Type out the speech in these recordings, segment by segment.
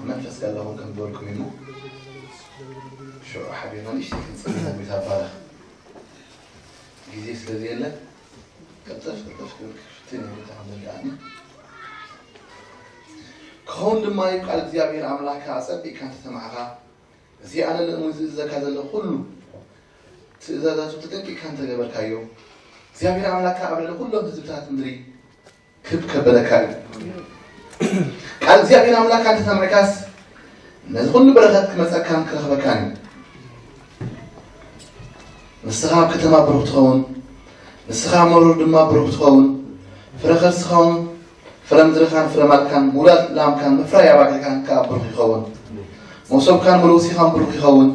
መንፈስ ጋላውን ከም ዝበልኩም እዩ። ሽዑ ሓቢርና ንእሽተይ ክንጽሊ ኢና። ጎይታ ይባረኽ። ግዜ ስለ ዘየለ ቀልጠፍ ቀልጠፍ ክብል ክፍትን እዩ። ጎይታ ከም ዘርድኣኒ ክኸውን ድማ እዩ። ቃል እግዚኣብሔር ኣምላኽካ ኣጸቢቕካ እንተሰማዕኻ፣ እዚ ኣነ ልእሙን ዝእዘካ ዘለኹ ኩሉ ትእዛዛቱ ተጠንቂቕካ እንተገበርካዮ፣ እግዚኣብሔር ኣምላኽካ ኣብ ልዕሊ ኩሎም ህዝብታት ምድሪ ክብ ከበለካ እዩ። ቃል እግዚኣብሔር ኣምላኽካ እንተሰሚዕካስ፣ ነዚ ኩሉ በረኸት ክመጸካን ክረኽበካን እዩ። ንስኻ ኣብ ከተማ ብሩኽ ትኸውን፣ ንስኻ ኣብ መሮር ድማ ብሩኽ ትኸውን። ፍረ ከርስኻውን ፍረ ምድርኻን ፍረ ማልካን ምውላድ ላምካን ምፍራይ ኣባጊዕካን ከኣ ብሩኽ ይኸውን። መሶብካን መለውሲኻን ብሩኽ ይኸውን።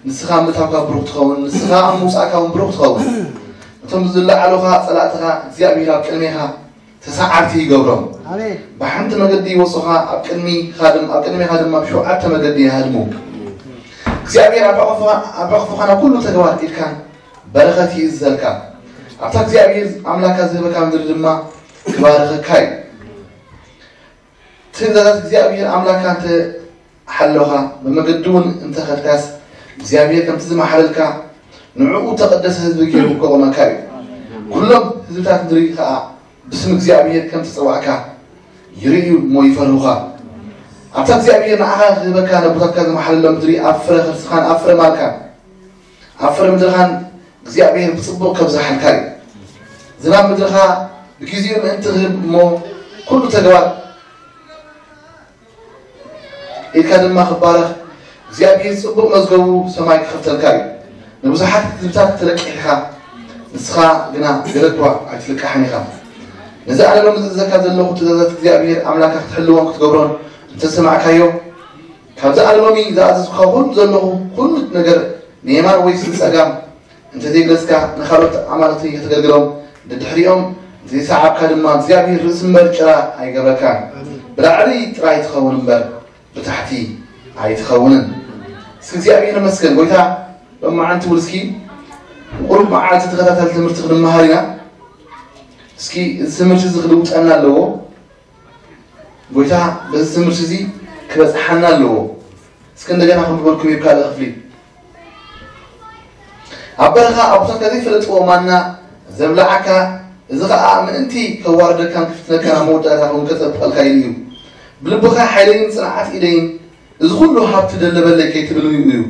ንስኻ ኣብ ምእታውካ ብሩኽ ትኸውን፣ ንስኻ ኣብ ምውጻእካ እውን ብሩኽ ትኸውን። እቶም ዝለዓሉኻ ጸላእትኻ እግዚኣብሔር ኣብ ቅድሜኻ ተሳዓርቲ ይገብሮም። ኣሜን። ብሓንቲ መገዲ ይወጹኻ፣ ኣብ ቅድሚኻ ድም-፣ ኣብ ቅድሜኻ ድማ ብሸውዓተ መገዲ ይሃድሙ። እግዚኣብሔር ኣብ ሕቑፍኻ፣ ኣብ ሕቑፍኻ ናብ ኩሉ ተግባር ኢድካን በረኸት ይእዝዘልካ። ኣብታ እግዚኣብሔር ኣምላካ ዝህበካ ምድሪ ድማ ክባርኸካ እዩ። ትእዛዛት እግዚኣብሔር ኣምላካ እንተ ሓሎኻ፣ ብመገዲ እውን እንተ ኸድካስ፣ እግዚኣብሔር ከምቲ ዝመሓለልካ፣ ንዕኡ እተቐደሰ ህዝቢ ገይሩ ከቑመካ እዩ። ኩሎም ህዝብታት ምድሪ ኸኣ ብስም እግዚኣብሔር ከም ትጽዋዕካ ይርእዩ እሞ ይፈርሁኻ። ኣብታ እግዚኣብሔር ንዓኻ ክህበካ፣ ነቦታትካ ዝመሓለሎም ምድሪ፣ ኣብ ፍረ ከርስኻን ኣብ ፍረ ማልካን ኣብ ፍረ ምድርኻን እግዚኣብሔር ብጽቡቕ ከብዝሓልካ እዩ። ዝናብ ምድርኻ ብግዜኡ ምእንቲ ክህብ እሞ ኩሉ ተግባር ኢድካ ድማ ክባረኽ እግዚኣብሔር ጽቡቕ መዝገቡ ሰማይ ክኸፍተልካ እዩ። ንብዙሓት ህዝብታት ተለቂሕኻ ንስኻ ግና ገለ እኳ ኣይትልቃሕን ኢኻ። ነዚ ኣነ ሎሚ ዝእዘካ ዘለኹ ትእዛዛት እግዚኣብሔር ኣምላካ ክትሕልዎን ክትገብሮን እንተሰማዕካዮ ካብዚ ኣነ ሎሚ ዝኣዘዝኩኻ ኩሉ ዘለኹ ኩሉ ነገር ንየማን ወይስ ንጸጋም እንተዘይግለጽካ ንኻልኦት ኣማልኽቲ ከተገልግሎም ደድሕሪኦም እንተዘይሰዓብካ ድማ እግዚኣብሔር ርእሲ እምበር ጭራ ኣይገብረካን። ብላዕሊ ጥራይ ትኸውን እምበር ብታሕቲ ኣይትኸውንን። እስኪ እግዚኣብሔር ይመስገን። ጎይታ ሎማዓንቲ እውን እስኪ ቁሩብ መዓልቲ ተኸታታሊ ትምህርቲ ክንመሃር ኢና። እስኪ እዚ ትምህርቲ እዚ ክልውጠና ኣለዎ። ጎይታ በዚ ትምህርቲ እዚ ክበጽሓና ኣለዎ። እስኪ እንደገና ክንብበልኩም እዩ ካልእ ክፍሊ። ኣብ በረኻ ኣቦታትካ ዘይፈለጥዎ ማና ዘብልዓካ፣ እዚ ኸኣ ምእንቲ ከዋርደካን ክፍትነካን ኣብ መወዳእታ እውን ከጸብቐልካ ኢሉ እዩ። ብልብኻ ሓይለይን ጽንዓት ኢደይን እዚ ኹሉ ሃብቲ ደለበለይ ከይትብል እዩ።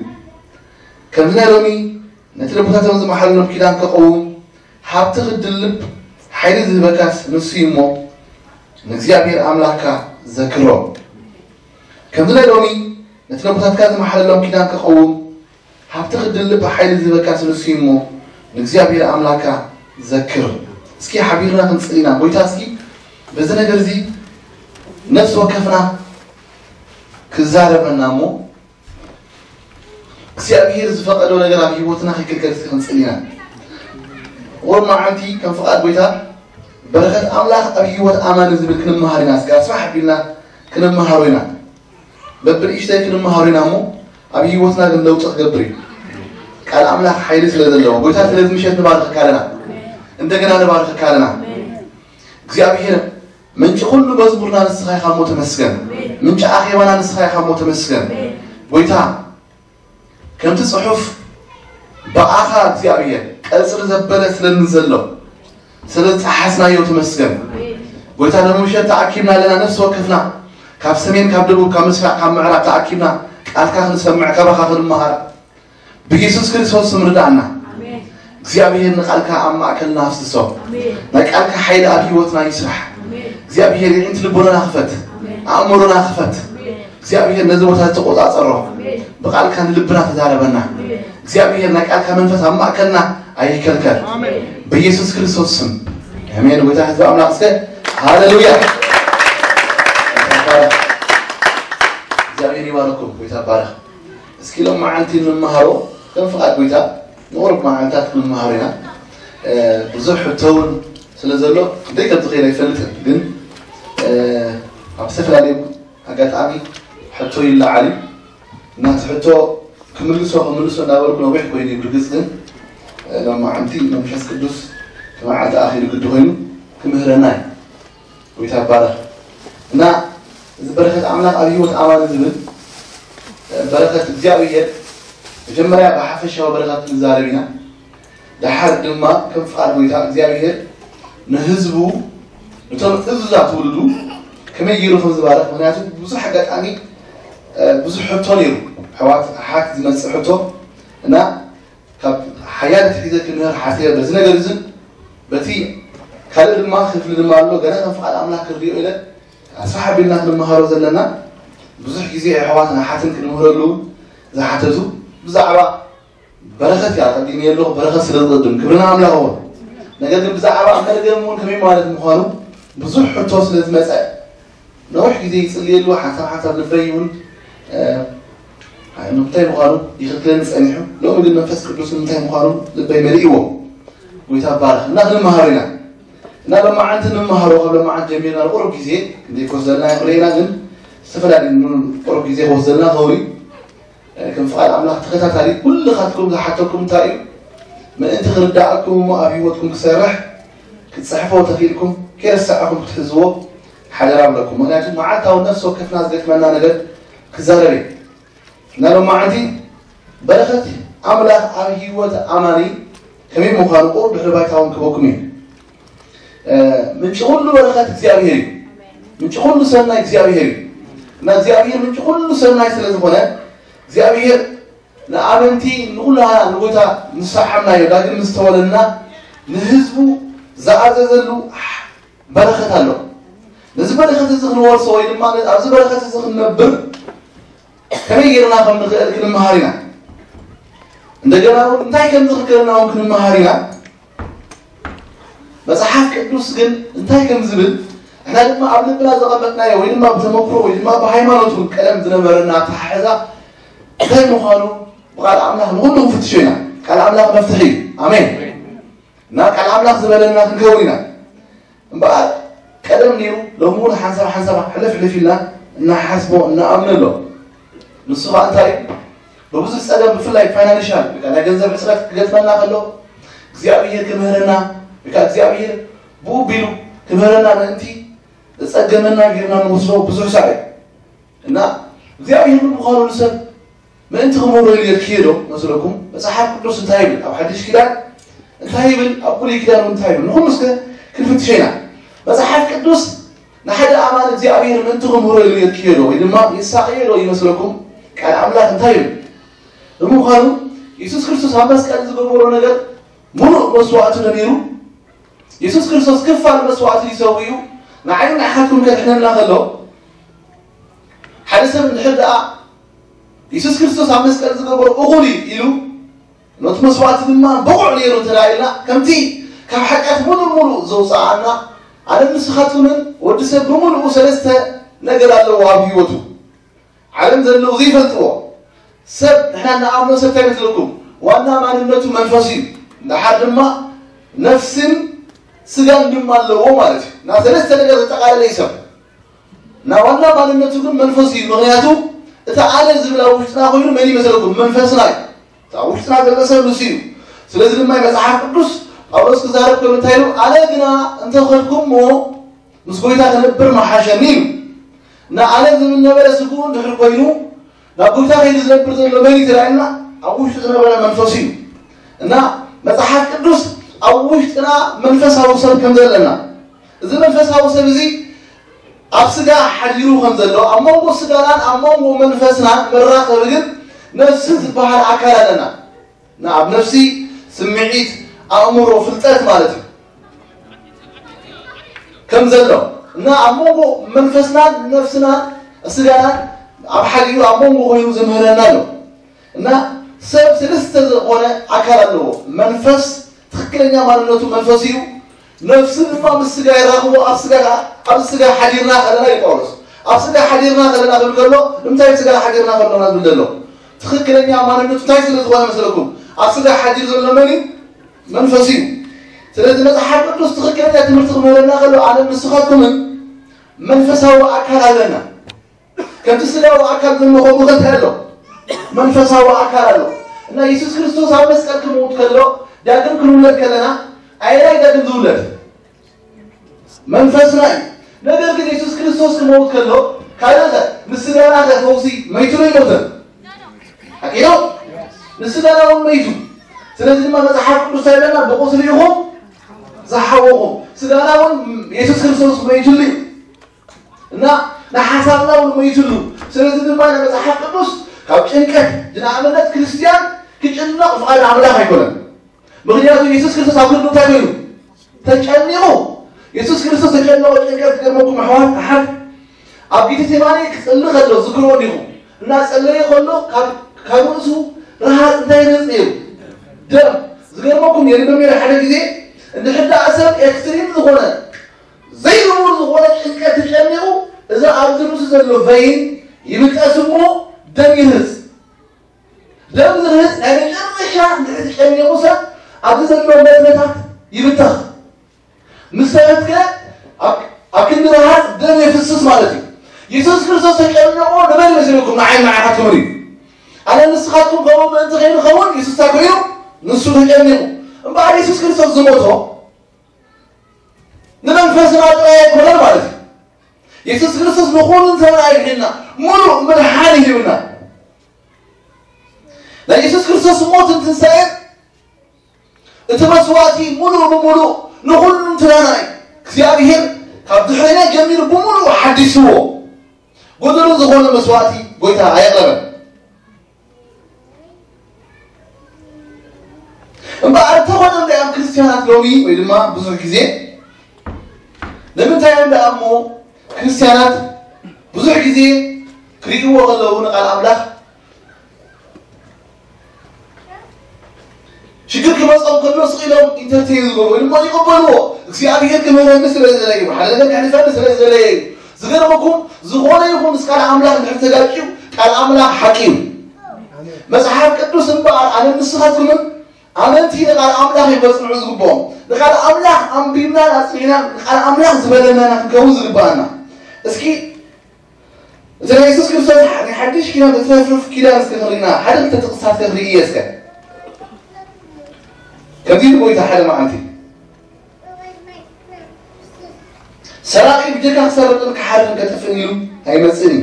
ከምዚ ናይ ሎሚ ነቲ ነቦታቶም ዝመሓለሎም ኪዳን ከቐውም ሃብቲ ክትድልብ ሓይሊ ዝህበካስ ንሱ እዩ እሞ ንእግዚኣብሔር ኣምላኽካ ዘክሮ። ከምዚ ናይ ሎሚ ነቲ ነቦታትካ ዝመሓለሎም ኪዳን ከቐውም ሃብቲ ክትድልብ ሓይሊ ዝህበካስ ንሱ እዩ እሞ ንእግዚኣብሔር ኣምላኽካ ዘክር። እስኪ ሓቢርና ክንጽሊ ኢና። ጎይታ እስኪ በዚ ነገር እዚ ነፍሲ ወከፍና ክዛረበና እሞ እግዚኣብሔር ዝፈቐዶ ነገር ኣብ ህይወትና ከይክልከል እስኪ ክንጽሊ ኢና። ቁሩብ መዓልቲ ከም ፍቓድ ጎይታ በረኸት ኣምላኽ ኣብ ህይወት ኣማኒ ዝብል ክንመሃር ኢና። እስከ ኣስፋሕ ኣቢልና ክንመሃሮ ኢና። በብንእሽተይ ክንመሃሮ ኢና እሞ ኣብ ህይወትና ግን ለውጢ ክገብር እዩ። ቃል ኣምላኽ ሓይሊ ስለ ዘለዎ ጎይታ ስለዚ ምሸት ንባርኸካ ኣለና። እንደገና ንባርኸካ ኣለና። እግዚኣብሔር ምንጪ ኩሉ መዝሙርና ንስኻ ኢኻ እሞ ተመስገን። ምንጪ ኣኼባና ንስኻ ኢኻ እሞ ተመስገን። ጎይታ ከምቲ ጽሑፍ ብኣኻ እግዚኣብሔር ቀጽሪ ዘበለ ስለኒ ዘሎ ስለ ዝጠሓስናዮ ተመስገን። ጎይታ ሎሚ ምሸት ተኣኪብና ኣለና ነፍሲ ወከፍና ካብ ሰሜን ካብ ደቡብ ካብ ምስራቕ ካብ ምዕራብ ተኣኪብና ቃልካ ክንሰምዕ ካባኻ ክንመሃር ብኢየሱስ ክርስቶስ ስም ርዳእና። እግዚኣብሔር ንቃልካ ኣብ ማእከልና ኣፍስሶ። ናይ ቃልካ ሓይሊ ኣብ ህይወትና ይስራሕ። እግዚኣብሔር የዒንቲ ልቦናና ክፈት፣ ኣእምሮና ክፈት። እግዚኣብሔር ነዚ ቦታ ተቆጻጸሮ። ብቃልካ ንልብና ተዛረበና። እግዚኣብሔር ናይ ቃልካ መንፈስ ኣብ ማእከልና ኣይከልከል። ብኢየሱስ ክርስቶስ ስም ኣሜን። ጎይታ ህዝቢ ኣምላኽ እስከ ሃሌሉያ። እግዚኣብሔር ይባርኩም። ጎይታ ይባረክ። እስኪ ሎም መዓልቲ እንመሃሮ ከም ፍቓድ ጎይታ ንቑሩብ መዓልታት ክንመሃሮ ኢና። እ፣ ብዙሕ ሕቶ እውን ስለ ዘሎ ክንደይ ከም ዝኽእል ኣይፈልጥን፣ ግን፣ እ፣ ኣብ ዝተፈላለዩ ኣጋጣሚ ሕቶ ይለዓል እዩ። እናቲ ሕቶ ክምልሶ ክምልሶ እናበልኩ ነዊሕ ኮይኑ እዩ። ብርግጽ ግን፣ እ፣ ሎም መዓልቲ መንፈስ ቅዱስ እቲ መዓልቲ ኣኺሉ ግዲ ኮይኑ ክምህረና እዩ። ጎይታ ይባረክ። እና እዚ በረኸት ኣምላኽ ኣብ ህይወት ኣማኒ ዝብል በረኸት እግዚኣብሔር መጀመርያ ብሓፈሻዊ በረኸት ክንዛረብ ኢና። ደሓር ድማ ከም ፍቓድ ጎይታ እግዚኣብሔር ንህዝቡ፣ ነቶም እዙዛት ትውልዱ ከመይ ገይሩ ከም ዝባረኽ፣ ምክንያቱ ብዙሕ ኣጋጣሚ ብዙሕ ሕቶ ነይሩ፣ ኣሕዋት ኣሓት ዝመፅእ ሕቶ እና ካብ ሓያል ትሒዘ ክምህር ሓሲበ በዚ ነገር እዝን በቲ ካልእ ድማ ክፍሊ ድማ ኣሎ። ገና ከም ፍቓድ ኣምላኽ ክንሪኦ ኢለ ኣስፋሕ ኣቢልና ክንመሃሮ ዘለና። ብዙሕ ግዜ ኣሕዋትን ኣሓትን ክንምህረሉ ዝሓተቱ ብዛዕባ በረኸት እያ ቀዲመ ኣለኹ፣ በረኸት ስለ ዝቕድም ክብርና ኣምላኽ ይኹን። ነገር ግን ብዛዕባ መርገም እውን ከመይ ማለት ምዃኑ ብዙሕ ሕቶ ስለ ዝመፀ ነዊሕ ግዜ ይፅልየሉ። ሓንሳብ ሓንሳብ ልበይ እውን ንምንታይ ምዃኑ ይኽልክለኒ ፀኒሑ። ሎሚ ግን መንፈስ ቅዱስ ንምንታይ ምዃኑ ልበይ መሊእዎ። ጎይታ ባርኽ እና ክንመሃር ኢና እና ሎማዓንቲ ንምሃሮ ካብ ሎማዓንቲ ጀሚርና ንቁሩብ ግዜ ክንደይ ኮስ ዘለና ይኽእለ ኢና፣ ግን ዝተፈላለዩ ቁሩብ ግዜ ኮስ ዘለና ከውሪ ከም ፍቓድ ኣምላኽ ተኸታታሊ ኩልኻትኩም ዝሓተኩም እንታይ እዩ ምእንቲ ክርዳኣኩም እሞ ኣብ ህይወትኩም ክሰርሕ ክትፅሕፎ ተኽኢልኩም ከይረሳዕኹም ክትሕዝዎ ሓደራ ብለኩም። ምክንያቱ መዓልታዊ ነፍሲ ወከፍና ዝገጥመና ነገር ክዛረብ እዩ እና ሎማዓንቲ በረኸት ኣምላኽ ኣብ ህይወት ኣማኒ ከመይ ምዃኑ ቁሩብ ድሕሪ ባይታውን ክበኩም እዩ። ምንጪ ኩሉ በረኸት እግዚኣብሔር እዩ። ምንጪ ኩሉ ሰናይ እግዚኣብሔር እዩ እና እግዚኣብሔር ምንጪ ኩሉ ሰናይ ስለ ዝኾነ እግዚኣብሔር ንኣመንቲ ንኩላና ንጎይታ ንሰዓብናዮ ዳግም ዝተወለድና ንህዝቡ ዝኣዘዘሉ በረኸት ኣሎ። ነዚ በረኸት እዚ ክንወርሶ ወይ ድማ ኣብዚ በረኸት እዚ ክንነብር ከመይ ጌርና ከም ንኽእል ክንመሃር ኢና። እንደገና እውን እንታይ ከም ዝኽልክለና እውን ክንመሃር ኢና። መጽሓፍ ቅዱስ ግን እንታይ ከም ዝብል ንሕና ድማ ኣብ ልብና ዘቐመጥናዮ ወይ ድማ ብተመክሮ ወይ ድማ ብሃይማኖት እውን ቀደም ዝነበረና ኣተሓሕዛ እንታይ ምዃኑ ብቃል ኣምላኽ ንኹሉ ክንፍትሾ ኢና። ቃል ኣምላኽ መፍትሒ እዩ። ኣሜን። እና ቃል ኣምላኽ ዝበለና ክንከውን ኢና። እምበኣር ቀደም ነይሩ ሎሚ እውን ሓንሳብ ሓንሳብ ሕልፍ ሕልፍ ኢልና እናሓስቦ እናኣምነሎ። ንሱ ኸዓ እንታይ እዩ? ብብዙሕ ጸገም ብፍላይ ፋይናንሻል ወይ ከዓ ናይ ገንዘብ ሕጽረት ክገጥመና ከሎ እግዚኣብሔር ክምህረና ወይ ከዓ እግዚኣብሔር ብኡ ቢሉ ክምህረና ምእንቲ ዘጸገመና ጌርና ንወስዶ ብዙሕ ሳዕ እዩ። እና እግዚኣብሔር ንምዃኑ ንሰብ ምእንቲ ክምህሮ ኢሉ የድክዮ ዶ መስለኩም? መጽሓፍ ቅዱስ እንታይ ይብል? ኣብ ሓድሽ ኪዳን እንታይ ይብል? ኣብ ብሉይ ኪዳን እውን እንታይ ይብል? ንኹሉ እስከ ክንፍትሾ ኢና። መጽሓፍ ቅዱስ ንሓደ ኣማን እግዚኣብሔር ምእንቲ ክምህሮ ኢሉ የድክዮ ዶ ወይ ድማ የሳቕዮ ዶ ይመስለኩም? ቃል ኣምላኽ እንታይ ይብል? ብምዃኑ የሱስ ክርስቶስ ኣብ መስቀል ዝገበሮ ነገር ምሉእ መስዋእቲ ዶ ነይሩ? የሱስ ክርስቶስ ክፋል መስዋእቲ ይሰውኡ ንዓይን ንዓኻትኩም ከድሕነና ከሎ ሓደ ሰብ እንድሕር ደኣ የሱስ ክርስቶስ ኣብ መስቀል ዝገበሮ እኹል እዩ ኢሉ ነቲ መስዋእቲ ድማ ብቑዕ ነይሩ እንተ ደኣ ኢልና ከምቲ ካብ ሓጢኣት ምሉእ ምሉእ ዘውፅኣና ኣነ ንስኻትኩምን ወዲ ሰብ ብምሉኡ ሰለስተ ነገር ኣለዎ ኣብ ህይወቱ ዓለም ዘለዉ ዘይፈልጥዎ ሰብ ንሕና ንኣምኖ ሰብ እንታይ መስለኩም ዋና ማንነቱ መንፈስ እዩ ደሓር ድማ ነፍስን ስጋን ድማ ኣለዎ ማለት እዩ እና ሰለስተ ነገር ዘጠቃለለ እዩ ሰብ እና ዋና ማንነቱ ግን መንፈስ እዩ ምክንያቱ እቲ ኣነ ዝብል ኣብ ውሽጥና ኮይኑ መን ይመስለኩም መንፈስና እዩ ኣብ ውሽጥና ዘሎ ሰብ ንሱ እዩ ስለዚ ድማ መፅሓፍ ቅዱስ ጳውሎስ ክዛረብ ከም እንታይ ኢሉ ኣነ ግና እንተኸድኩም ሞ ምስ ጎይታ ክነብር መሓሸኒ ኢሉ ንኣነ ዝብል ነበረ ስግኡ እንድሕር ኮይኑ ናብ ጎይታ ከይዱ ዝነብር ዘሎ መን እዩ ተራእየና ኣብ ውሽጡ ዝነበረ መንፈስ እዩ እና መፅሓፍ ቅዱስ ኣብ ውሽጥና መንፈሳዊ ሰብ ከም ዘለና እዚ መንፈሳዊ ሰብ እዚ ኣብ ስጋ ሓዲሩ ከም ዘሎ ኣብ መንጎ ስጋናን ኣብ መንጎ መንፈስናን መራኸቢ ግን ነፍሲ ዝበሃል ኣካል ኣለና ንኣብ ነፍሲ ስምዒት ኣእምሮ ፍልጠት ማለት እዩ ከም ዘሎ እና ኣብ መንጎ መንፈስናን ነፍስናን ስጋናን ኣብ ሓዲሩ ኣብ መንጎ ኮይኑ ዝምህረና ኣሎ እና ሰብ ስልስተ ዝኾነ ኣካል ኣለዎ መንፈስ ትክክለኛ ማንነቱ መንፈስ እዩ ነፍሲ ድማ ምስ ስጋ ይራኽቦ ኣብ ስጋ ኣብ ስጋ ሓዲርና ከለና እዩ ጳውሎስ ኣብ ስጋ ሓዲርና ከለና ክብል ከሎ ንምንታይ ስጋ ሓዲርና ከሎና ዝብል ዘሎ ትክክለኛ ማንነቱ እንታይ ስለ ዝኾነ መስለኩም ኣብ ስጋ ሓዲር ዘሎ መን እዩ መንፈስ እዩ ስለዚ መፅሓፍ ቅዱስ ትክክለኛ ትምህርቲ ክምህረና ከሎ ኣነ ንስኻትኩምን መንፈሳዊ ኣካል ኣለና ከምቲ ስጋዊ ኣካል ዘሎ ከምኡ ከንታይ ኣሎ መንፈሳዊ ኣካል ኣሎ እና የሱስ ክርስቶስ ኣብ መስቀል ክምውት ከሎ ዳግም ክንውለድ ከለና ኣየናይ ዳግም ዝውለድ መንፈስና እዩ ነገር ግን የሱስ ክርስቶስ ክመውት ከሎ ካልእ ከ ንስጋና ከ ፈውሲ መይቱ ዶ ይሞተ? ሓቂ ነው። ንስጋና እውን መይቱ። ስለዚ ድማ መጽሓፍ ቅዱስ እንታይ ይብለና? ብቁስሉ ኢኹም ዝሓወኹም። ስጋና እውን የሱስ ክርስቶስ መይቱሉ እዩ እና ንሓሳብና እውን መይቱሉ። ስለዚ ድማ ናይ መጽሓፍ ቅዱስ ካብ ጭንቀት ንኣብነት ክርስትያን ክጭነቕ ፍቓድ ኣምላኽ ኣይኮነን። ምክንያቱ የሱስ ክርስቶስ ኣብ ክንዱ እንታይ ኮይኑ ተጨኒቑ። የሱስ ክርስቶስ ተጨነቑ። ጭንቀት ክገርመኩም ኣሕዋት ኣሓት ኣብ ጌቴሴማኒ ክጽሊ ከሎ ዝክርዎ እንዲኹም እና ጸለየ ከሎ ካብ ካብ ርእሱ ረሃጽ እንታይ ይረጽ ነይሩ? ደም። ዝገርመኩም የንበብ ነይረ ሓደ ግዜ እንድሕር ደኣ ሰብ ኤክስትሪም ዝኾነ ዘይንቡር ዝኾነ ጭንቀት ተጨኒቑ እዛ ኣብዚ ርእሱ ዘሎ ቨይን ይብጠስ እሞ ደም ይርህጽ። ደም ዝርህጽ ናይ መጨረሻ እንድሕር ተጨኒቑ ሰብ ኣብዚ ዘሎ መትነታት ይብተኽ። ምስ ተበትከ ኣብ ኣብ ክንዲ ረሃጽ ደም የፍስስ ማለት እዩ። የሱስ ክርስቶስ ተጨነቆ ንመን ይመስለኩም? ንዓይ ንዓኻትኩም እዩ። ኣነ ንስኻትኩም ከምኡ ምእንቲ ከይንኸውን የሱስ እንታይ ኮይኑ ንሱ ተጨኒቑ። እምበኣር የሱስ ክርስቶስ ዝሞቶ ንመንፈስና ጥራይ ኣይኮነን ማለት እዩ። የሱስ ክርስቶስ ንኹሉ እንተና ይድሕና ሙሉእ ምድሓን ይህብና። ናይ የሱስ ክርስቶስ ሞትን ትንሳኤን እቲ መስዋእቲ ሙሉእ ብሙሉእ ንኹሉ እንተና እዩ። እግዚኣብሔር ካብ ድሕሬና ጀሚሩ ብሙሉእ ሓዲስዎ። ጎደሎ ዝኾነ መስዋእቲ ጎይታ ኣየቕረበን። እምበኣር እንተኾነ እንዲኣም ክርስትያናት ሎሚ ወይ ድማ ብዙሕ ግዜ ንምንታይ እዮም ደኣ እሞ ክርስትያናት ብዙሕ ግዜ ክርእይዎ ከለዉ ንቃል ኣምላኽ ሽግር ክመጾም ከሎ ስቕ ኢሎም ኢንተርቴን ዝገብሩ ወይ ድማ ይቕበልዎ። እግዚኣብሔር ክምህረኒ ስለ ዝደለየ እዩ፣ ሓደ ነገር ከሕልፈኒ ስለ ዝደለየ እዩ። ዝገርመኩም ዝኾነ ይኹን ምስ ቃል ኣምላኽ እንድሕር ተጋጭዩ ቃል ኣምላኽ ሓቂ እዩ። መጽሓፍ ቅዱስ እምበኣር ኣነ ንስኻትኩምን ኣመንቲ ንቃል ኣምላኽ እዮም ከጽንዑ ዝግብኦም። ንቃል ኣምላኽ ኣንቢብናን ኣጽኒዕናን ንቃል ኣምላኽ ዝበለናና ክንከውን ዝግብኣና። እስኪ እቲ ናይ የሱስ ክርስቶስ ናይ ሓድሽ ኪዳን እትረፍርፍ ኪዳን እስከ ክንርኢና ሓደ ክልተ ጥቕስታት ከክርኢ እየ እስከ። ከምዚ ኢሉ ጎይታ ሓደ መዓልቲ ሰራቂ ብጀካ ክሰርቅን ክሓርድን ከጥፍእን ኢሉ ኣይመጽእን እዩ።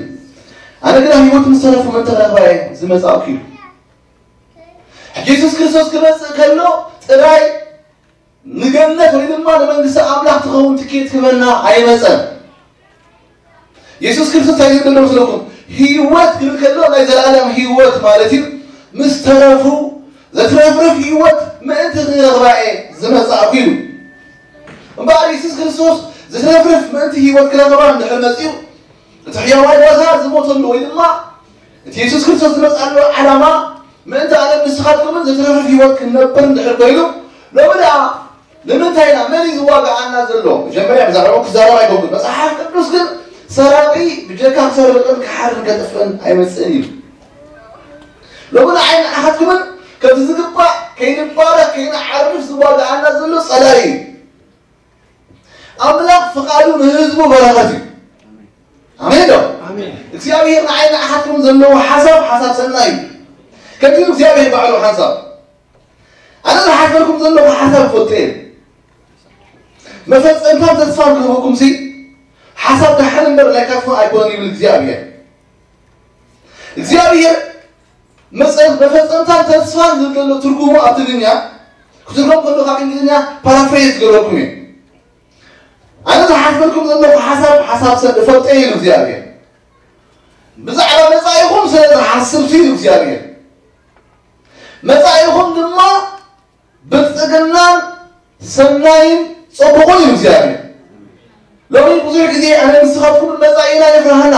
ኣነ ግና ህይወት ምስ ተረፉ መን ተረኽባ እየ ዝመጻእኩ ኢሉ። ሕጂ የሱስ ክርስቶስ ክመጽእ ከሎ ጥራይ ንገነት ወይ ድማ ንመንግስቲ ኣምላኽ ትኸውን ትኬት ክበና ኣይመጸን። የሱስ ክርስቶስ እንታይ ዝብል ዘሎ መስለኩም? ህይወት ክብል ከሎ ናይ ዘላለም ህይወት ማለት እዩ። ምስ ተረፉ ዘትረፍርፍ ህይወት ምእንቲ ክረኽባ እየ ዝመጻእኩ ኢሉ። እምበኣር የሱስ ክርስቶስ ዘትረፍርፍ ምእንቲ ህይወት ክረኽባ እንድሕር መጺኡ እቲ ሕያዋይ ዋዛ ዝሞተሉ ወይ ድማ እቲ የሱስ ክርስቶስ ዝመጽኣሉ ዓላማ ምእንቲ ኣነ ንስኻትኩምን ዘትረፍርፍ ህይወት ክንነብር እንድሕር ኮይኑ ሎሚ ደኣ ንምንታይ ኢና መን እዩ ዝዋጋኣና ዘሎ? መጀመርያ ብዛዕባኡ ክዛረብ ኣይኮንኩን። መጽሓፍ ቅዱስ ግን ሰራቂ ብጀካ ክሰርቅን ክሓርን ከጥፍእን ኣይመጽእን እዩ። ሎሚ ንዓይ ንዓኻትኩምን ከምቲ ዝግባእ ከይንባረኽ ከይንዓርፍ ዝዋጋኣና ዘሎ ጸላኢ እዩ። ኣምላኽ ፍቓዱ ንህዝቡ በረኸት እዩ። ኣሜን ዶ? እግዚኣብሔር ንዓይ ንዓኻትኩም ዘለዎ ሓሳብ ሓሳብ ሰናይ እዩ። ከምዚ እግዚኣብሔር ባዕሉ ሓሳብ ኣነ ዝሓሰብኩም ዘለኹ ሓሳብ ፈልጠ እየ። መፈጸምታን ተስፋን ክህበኩም ሲ ሓሳብ ደሓን እምበር ናይ ካትፋ ኣይኮነን ይብል እግዚኣብሔር። እግዚኣብሔር መጸ- መፈጸምታን ተስፋን ዝብል ዘሎ ትርጉሙ ኣብ ትግርኛ ክትርጎም ከሎ ካብ እንግሊዝኛ ፓራፍሬዝ ክገብረኩም እየ። ኣነ ዝሓስበልኩም ዘለኹ ሓሳብ ሓሳብ ሰብ ፈልጠ እዩ እግዚኣብሔር። ብዛዕባ መጻኢኹም ስለ ዝሓስብ እዩ እግዚኣብሔር። መጻኢኹም ድማ ብልጽግናን ሰናይን ጽቡቕን እዩ እግዚኣብሔር። ሎሚ ብዙሕ ግዜ ኣነ ንስኻትኩም መጻኢና የፍርሃና።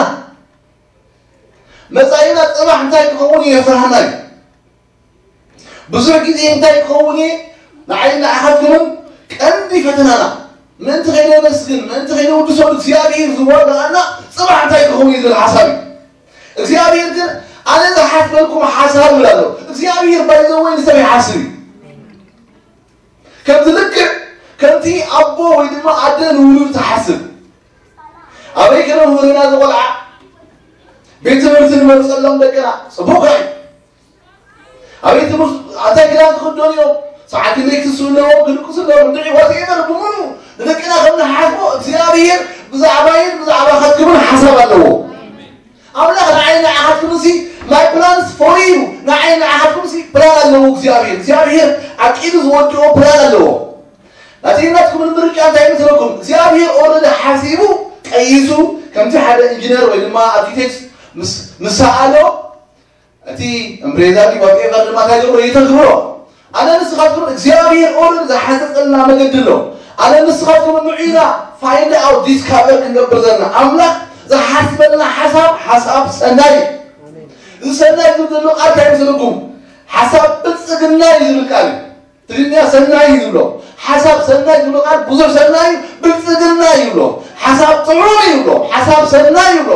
መጻኢና ጽባሕ እንታይ ክኸውን እዩ የፍርሃና እዩ። ብዙሕ ግዜ እንታይ ክኸውን እየ ንዓይ ንዓኻትኩምን ቀንዲ ፈተናና ምእንቲ ከይነመስግን ምእንቲ ከይነውድሶ እግዚኣብሔር ዝዋጋኣና ጽባሕ እንታይ ክኸውን እዩ ዝብል ሓሳብ እዩ። እግዚኣብሔር ግን ኣነ ዝሓስበልኩም ሓሳብ ይብል ኣሎ። እግዚኣብሔር ባይዘወይ ንሰብ ይሓስብ እዩ። ከምዚ ልክዕ ከምቲ ኣቦ ወይ ድማ ኣደ ንውሉድ ትሓስብ ኣበይ ከመምህርና ዝቆልዓ ቤት ትምህርቲ ንመርፀሎም ደቅና ጽቡቕ እዩ። ኣበይ ትምህርቲ ኣታይ ክዳን ክኽደኑ እዮም ሰዓት ክንደይ ክስሱ ኣለዎም ክድቅሱ ኣለዎም እንድዒ ዋትኤቨር ብምሉ ንደቅና ከም ንሓስቦ እግዚኣብሔር ብዛዕባይን ብዛዕባኻትኩምን ሓሳብ ኣለዎ። ኣምላኽ ንዓይ ንዓኻትኩም ሲ my plans for you ንዓይ ንዓኻትኩም ሲ ፕላን ኣለዎ እግዚኣብሔር እግዚኣብሔር ኣቂዱ ዝወድኦ ፕላን ኣለዎ ናትይናትኩም ምርጫ እንታይ ምስለኩም እግዚኣብሔር ኦረደ ሓሲቡ ቀይሱ ከምቲ ሓደ ኢንጂነር ወይ ድማ ኣርኪቴክት ምስ ሰኣሎ እቲ እምብሬዛ ዋቴቨር ድማ እንታይ ገብሮ ይተግብሮ ኣነ ንስኻትኩም እግዚኣብሔር ኦረድ ዝሓሰፀልና መገዲ ኣሎ ኣነ ንስኻትኩም ንዑ ኢና find out discover ክንገብር ዘለና ኣምላኽ ዝሓስበልና ሓሳብ ሓሳብ ሰናይ እዩ እዚ ሰናይ ዝብል ዘሎ ቃል እንታይ ይመስለኩም ሓሳብ ብልፅግና እዩ ዝብል ቃል እዩ ትግርኛ ሰናይ እዩ ዝብሎ ሓሳብ ሰናይ ዝብሎ ቃል ብዙሕ ሰናይ እዩ ብልፅግና እዩ ይብሎ ሓሳብ ጥዑም እዩ ይብሎ ሓሳብ ሰናይ ይብሎ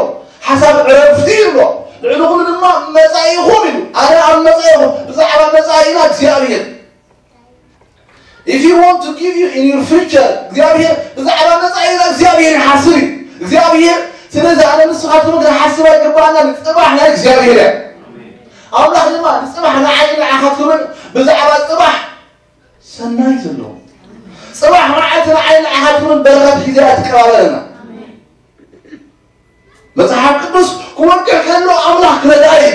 ሓሳብ ዕረፍቲ ይብሎ ልዕሊ ኩሉ ድማ መፃኢኹም ኢሉ ኣነ ኣብ መፃኢኹም ብዛዕባ መፃኢና እግዚኣብሔር If you want to give you in your future እግዚኣብሔር ብዛዕባ መፃኢና እግዚኣብሔር ይሓስብ እዩ እግዚኣብሔር ስለዚ ኣነ ንስኻትኩም ክንሓስብ ኣይግባና ንፅባሕ ናይ እግዚኣብሔር እያ ኣምላኽ ድማ ንፅባሕ ንዓይ ንዓኻትኩምን ብዛዕባ ፅባሕ ሰናይ ዘለዎ ፅባሕ መዓልቲ ንዓይ ንዓኻትኩምን በረኸት ሒዛ እያ ትቀባበለና መጽሓፍ ቅዱስ ክወቅዕ ከሎ ኣምላኽ ክረድኣ እዩ።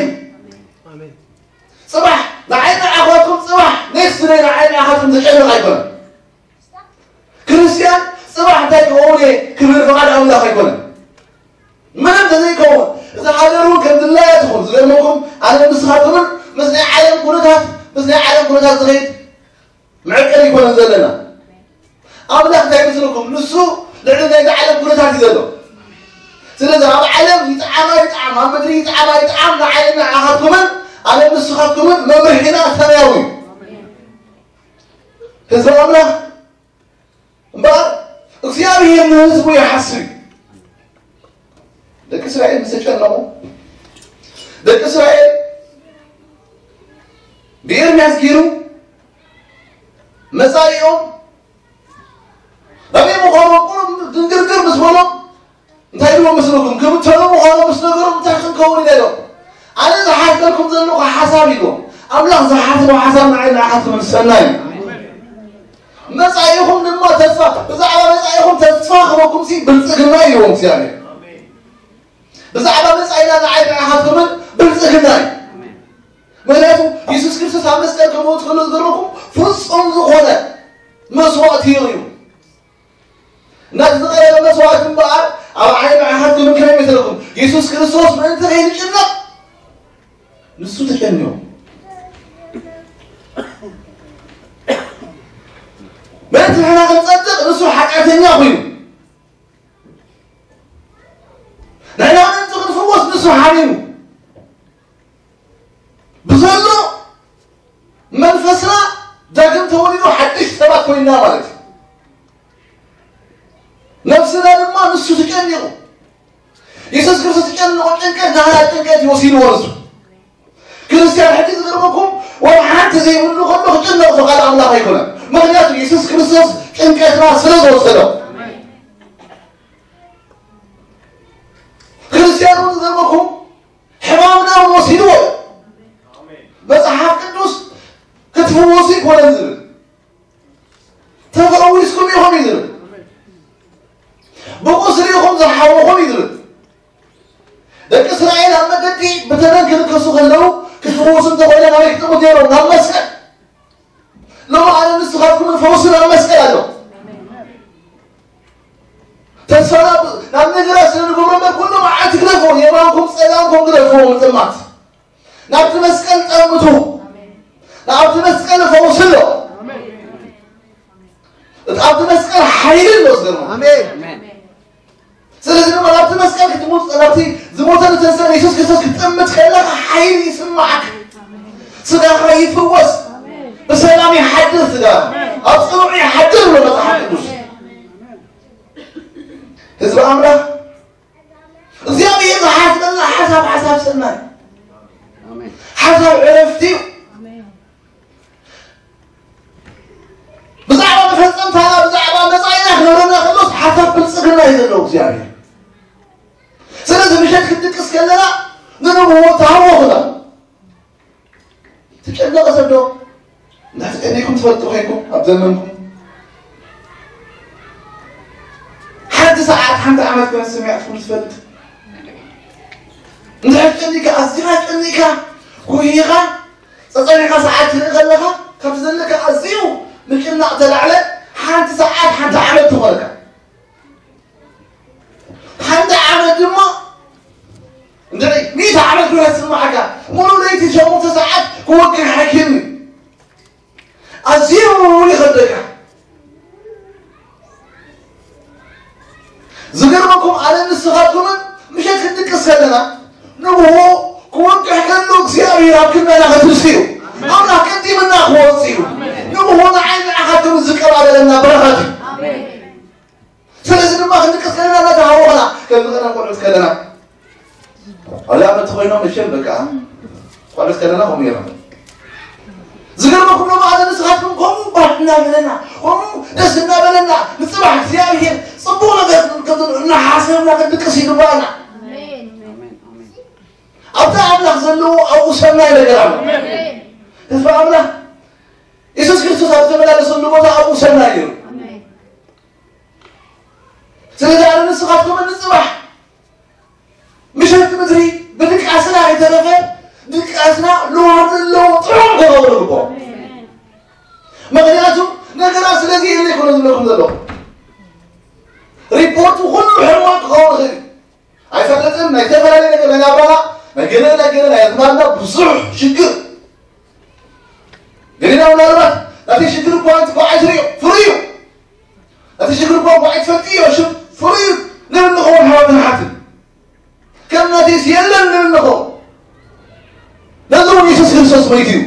ጽባሕ ንዓይ ንዓኻትኩም ጽባሕ ኔክስት ደይ ንዓይ ንዓኻትኩም ዝጨንቕ ኣይኮነን። ክርስትያን ጽባሕ እንታይ ክኸውን እየ ክብል ፍቓድ ኣምላኽ ኣይኮነን። ምንም ተዘይከውን እዛ ሃገር እውን ከም ድላያ ትኹን ዝገርመኩም ኣነ ንስኻትኩምን ምስ ናይ ዓለም ኩነታት ምስ ናይ ዓለም ኩነታት ዝኸይድ መዕቀኒ ይኮነን ዘለና ኣምላኽ እንታይ ምስልኩም ንሱ ልዕሊ ናይ ዓለም ኩነታት እዩ ዘሎ ስለዚ ኣብ ዓለም ይጥዓማ ይጥዓም ኣብ ምድሪ ይጥዓማ ይጥዓም ንዓይና ንዓኻትኩምን ኣነ ንስኻትኩምን መምርሒና ሰማያዊ ህዝቢ ኣምላኽ እምበኣር እግዚኣብሔር ንህዝቡ ይሓስብ እዩ ደቂ እስራኤል ምስ ተጨነቑ ደቂ እስራኤል ብኤርምያስ ገይሩ መጻኢኦም ኣበይ ምዃኖም ቁሩብ ድንግርግር ምስ በሎም እንታይ ኢልዎም መስለኩም ክብተኑ ምዃኖም ምስ ነገሮም እንታይ ክንከውን ኢና ኢሎም ኣነ ዝሓስበልኩም ዘለኹ ሓሳብ ኢልዎም ኣምላኽ ዝሓስቦ ሓሳብ ንዓይ ንዓኻትኩም ዝሰና እዩ መጻኢኹም ድማ ተስፋ ብዛዕባ መጻኢኹም ተስፋ ክበኩም ሲ ብልጽግና ኢልዎም እግዚኣብሔር ብዛዕባ መጻኢና ንዓይ ንዓኻትኩምን ብልጽግና እዩ ምክንያቱ የሱስ ክርስቶስ ኣብ መስቀል ከመውት ከሎ ዝገረኩም ፍጹም ዝኾነ መስዋእቲ እዩ ነቲ ዝቐረበ መስዋእቲ እምበኣር ኣብ ዓይኒ ኣሓትኩም እንታይ ይመስለኩም? የሱስ ክርስቶስ ምእንቲ ከይንጭነቕ ንሱ ተጨኒቑ። ምእንቲ ንሕና ክንጸድቕ ንሱ ሓጢኣተኛ ኮይኑ። ንሕና ምእንቲ ክንፍወስ ንሱ ሓሚሙ። ብዘሎ መንፈስና ዳግም ተወሊዱ ሓድሽ ሰባት ኮይንና ማለት እዩ። ነብስና ድማ ንሱ ተጨኒቑ። የሱስ ክርስቶስ ዝጨንቆ ጭንቀት ናህና ጭንቀት እዩ ወሲድዎ ንሱ። ክርስትያን ሕጂ ዝገርመኩም ወላ ሓንቲ ዘይብሉ ከሎ ክጭነቕ ዝኽእል ኣምላኽ ኣይኮነን። ምኽንያቱ የሱስ ክርስቶስ ጭንቀትና ስለ ዝወሰዶ። ክርስትያን እውን ዝገርመኩም ሕማምና እውን ወሲድዎ እዩ። መጽሓፍ ቅዱስ ክትፍወሱ ይኮነን ዝብል ተፈዊስኩም ኢኹም እዩ ዝብል ብቁስሊ ኢኹም ዝሓወኹም እዩ ዝብል ደቂ እስራኤል ኣብ መገዲ ብተመን ክልከሱ ከለዉ ክትፍወሱ እንተኮይነ ናበይ ክጥምቱ ነይሮም ናብ መስቀል ሎሚ ኣነ ንስኻትኩም ፈውሲ ናብ መስቀል ኣሎ ተስፋና ናብ ነገራት ስለ ንገብሮ እምበር ኩሉ መዓልቲ ግደፎ የማንኩም ጸጋምኩም ግደፎ ምጥማት ናብቲ መስቀል ጠምቱ ናብቲ መስቀል ፈውሲ ኣሎ ኣብቲ መስቀል ሓይሊ ኣሎ ዝገርመ ስለዚ ድማ ናብቲ መስቀል ክትሙት ናብቲ ዝሞተ ዝተንስአ የሱስ ክርስቶስ ክትጥምት ከለካ ሓይሊ ይስማዓካ ስጋኻ ይፍወስ ብሰላም ይሓድር ስጋ ኣብ ፅኑዕ ይሓድር ብሎ መፅሓፍ ቅዱስ ህዝቢ ኣምላኽ እግዚኣብሔር ዝሓስበልና ሓሳብ ሓሳብ ሰናይ ሓሳብ ዕረፍቲ እዩ ብዛዕባ መፈጸምታና ብዛዕባ መጻኢና ክነብረና ከሎስ ሓሳብ ብልጽግና እዩ ዘለዎ እግዚኣብሔር ስለዚ ምሸት ክንድቅስ ከለና ንንብዎ ተሃወኹና ትጨነቐ ሰብ ዶ እንዳተጨኒኩም ትፈልጡ ኮይንኩም ኣብ ዘመንኩም ሓንቲ ሰዓት ሓንቲ ዓመት ኮነ ስሚዕትኩም ትፈልጥ እንድሕር ጨኒካ ኣዚኻ ጨኒካ ኩሂኻ ጸጸኒኻ ሰዓት ትርኢ ከለኻ ካብቲ ዘለካ ኣዝዩ ምጭናቕ ተላዕለ ሓንቲ ሰዓት ሓንቲ ዓመት ትኾነካ። ሓንቲ ዓመት ድማ እንድዒ ሚእቲ ዓመት ኩነ ዝስምዓካ ሙሉ ለይቲ ሸሞንተ ሰዓት ክወግሕ ሓኪም እዩ። ኣዝዩ ይኸብደካ። ዝገርመኩም ኣነ ንስኻትኩምን ምሸት ክንድቅስ ከለና ንግሆ ክወቅሕ ከሎ እግዚኣብሔር ኣብ ክንዳና ከትንስ እዩ። ኣምላኽ ቀዲምና ክወፅ እዩ። ንግሆ ንዓይ ንዓኻትኩም ዝቀባበለና በረኸት እዩ። ስለዚ ድማ ክንድቅስ ከለና እናተሃወኽና ከምዚ ቀደም ቆልዑት ከለና ኣብ ዓመት ኮይኖም መቸም በቃ ቆልዑት ከለና ከምኡ እዮም። ዝገርመኩም ድማ ኣነ ንስኻትኩም ከምኡ ባህ እናበለና ከምኡ ደስ እናበለና ንፅባሕ እግዚኣብሔር ፅቡቕ ነገር እናሓሰብና ክንድቅስ ይግባእና። ኣብቲ ኣምላኽ ዘለዎ ኣብኡ ሰናይ ነገር ኣሎ። ተስፋ ኣምላኽ የሱስ ክርስቶስ ኣብ ዝተመላለሰሉ ቦታ ኣብኡ ሰናይ ነይሩ። ስለዚ ኣነ ንስኻትኩም ንፅባሕ ምሸት ምድሪ ብድቃስና ከይተረፈ ድቃስና ልዋም ዘለዎ ጥዑም ክኸውን ይግብኦ። ምክንያቱ ነገራት ስለዚ የለ ይኮነ ዝብለኩም ዘለኹ ሪፖርቱ ኩሉ ሕማቅ ክኸውን ይኽእል። ኣይፈልጥን ናይ ዝተፈላለየ ነገር ናይ ናብራና ናይ ገለ ናይ ገለ ናይ ኣዝማድና ብዙሕ ሽግር ገሊና ምናልባት ናቲ ሽግር እኳ እንት ኳዓይ ትሪኦ ፍርዩ ናቲ ሽግር እኳ ኳዓይ ትፈልጥዮ ሽም ፍርዩ ንብል ንኸውን ሓዋትን ሓትን ከም ናቴስ የለን ንብል ንኸውን ነዚ እውን የሱስ ክርስቶስ መይቱ እዩ።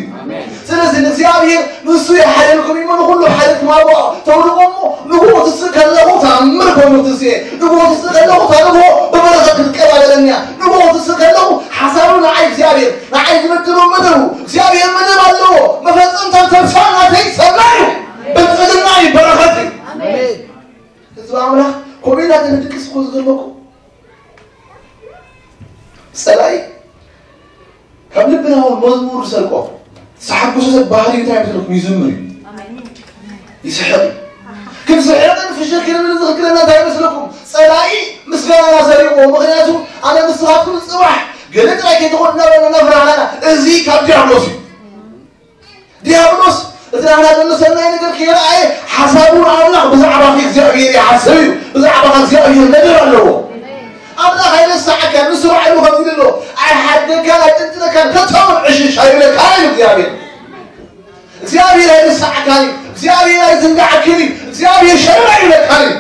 ስለዚ ንእግዚኣብሔር ንሱ ይሓልልኩም እሞ ንኹሉ ሓልልኩም ኣብኦ ተውድቆ እሞ ንግሆ ትስእ ከለኹ ተኣምር ኮይኑ ትስኤ ንግሆ ትስእ ከለኹ እታ ንግሆ ብበረኸት ክትቀባበለኒ እያ ንግሆ ትስእ ከለኹ ሓሳቡ ንዓይ እግዚኣብሔር ንዓይ ዝምድቡ መደቡ እግዚኣብሔር መደብ ኣለዎ መፈጸምታ ተስፋ ናተይ ሰናይ እዩ ብልጽግና እዩ በረኸት እዩ ህዝቢ ኣምላኽ ኮሜና ተንድቅስ እኮ ዝገርመኩም ጸላኢ ካብ ልብና እውን መዝሙር ዝሰርቆ ዝሓጎሰ ሰብ ባህሪ እንታይ ይመስለኩም ይዝምር እዩ ይስሕቕ እዩ ክንስሕቕን ፍሽኽ ክንብል ዝኽክለና እንታይ ይመስለኩም ጸላኢ ምስጋናና ሰሪቕዎ ምክንያቱ ኣነ ንስኻትኩም ጽባሕ ገለ ጥራይ ከይትኾን እናበለና ፍራህና እዚ ካብ ዲያብሎስ እዩ ዲያብሎስ እቲ ናህና ዘሎ ሰናይ ነገር ከይረኣየ ሓሳቡ ንኣምላኽ ብዛዕባኺ እግዚኣብሔር ይሓስብ እዩ ብዛዕባኻ እግዚኣብሔር ነገር ኣለዎ ኣምላኽ ኣይረሳዓካን ንሱ ባዕሉ ከምዚ ኣሎ ኣይሓድገካን ኣይጥንጥነካን ከቶም ዕሽሽ ኣይብለካን እዩ እግዚኣብሔር እግዚኣብሔር ኣይረሳዓካን እዩ እግዚኣብሔር ኣይዝንጋዓክን እዩ እግዚኣብሔር ሸለል ኣይብለካን እዩ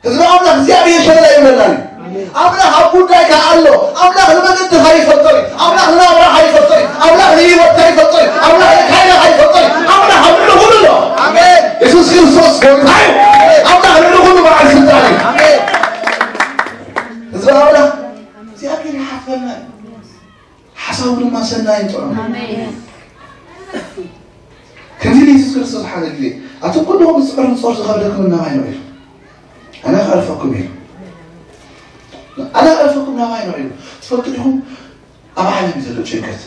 ህዝቢ ኣምላኽ እግዚኣብሔር ሸለል ኣይብለናን እዩ ኣምላኽ ኣብ ጉዳይካ ኣሎ ኣምላኽ ንመገድኻ ይፈልጦ እዩ ኣምላኽ ንናብራኻ ይፈልጦ እዩ ኣምላኽ ንህይወትካ ይፈልጦ እዩ ኣምላኽ ንካይናኻ ይፈልጦ እዩ ኣምላኽ ኣብ ልዕሊ ኩሉ ኣሎ ኣሜን የሱስ ክርስቶስ ጎይታ እዩ ኣምላኽ ልዕሊ ኩሉ በዓል ስልጣን እዩ ኣሜን ህዝቢ ኣምላኽ እግዚኣብሔር ይሓስበና እዩ ሓሳቡ ድማ ሰናይን ጥዑም ከምዚ ኢሉ የሱስ ክርስቶስ ሓደ ግዜ ኣቱም ኩልኹም ዝፅዕሩ ፆር ዝኸብደኩም ናባይ ንዑ ኢሉ ኣነ ክዕርፈኩም ኢሉ ኣነ ክዕርፈኩም ናባይ ንዑ ኢሉ ትፈልጡ ዲኹም ኣብ ዓለም እዩ ዘሎ ጭንቀት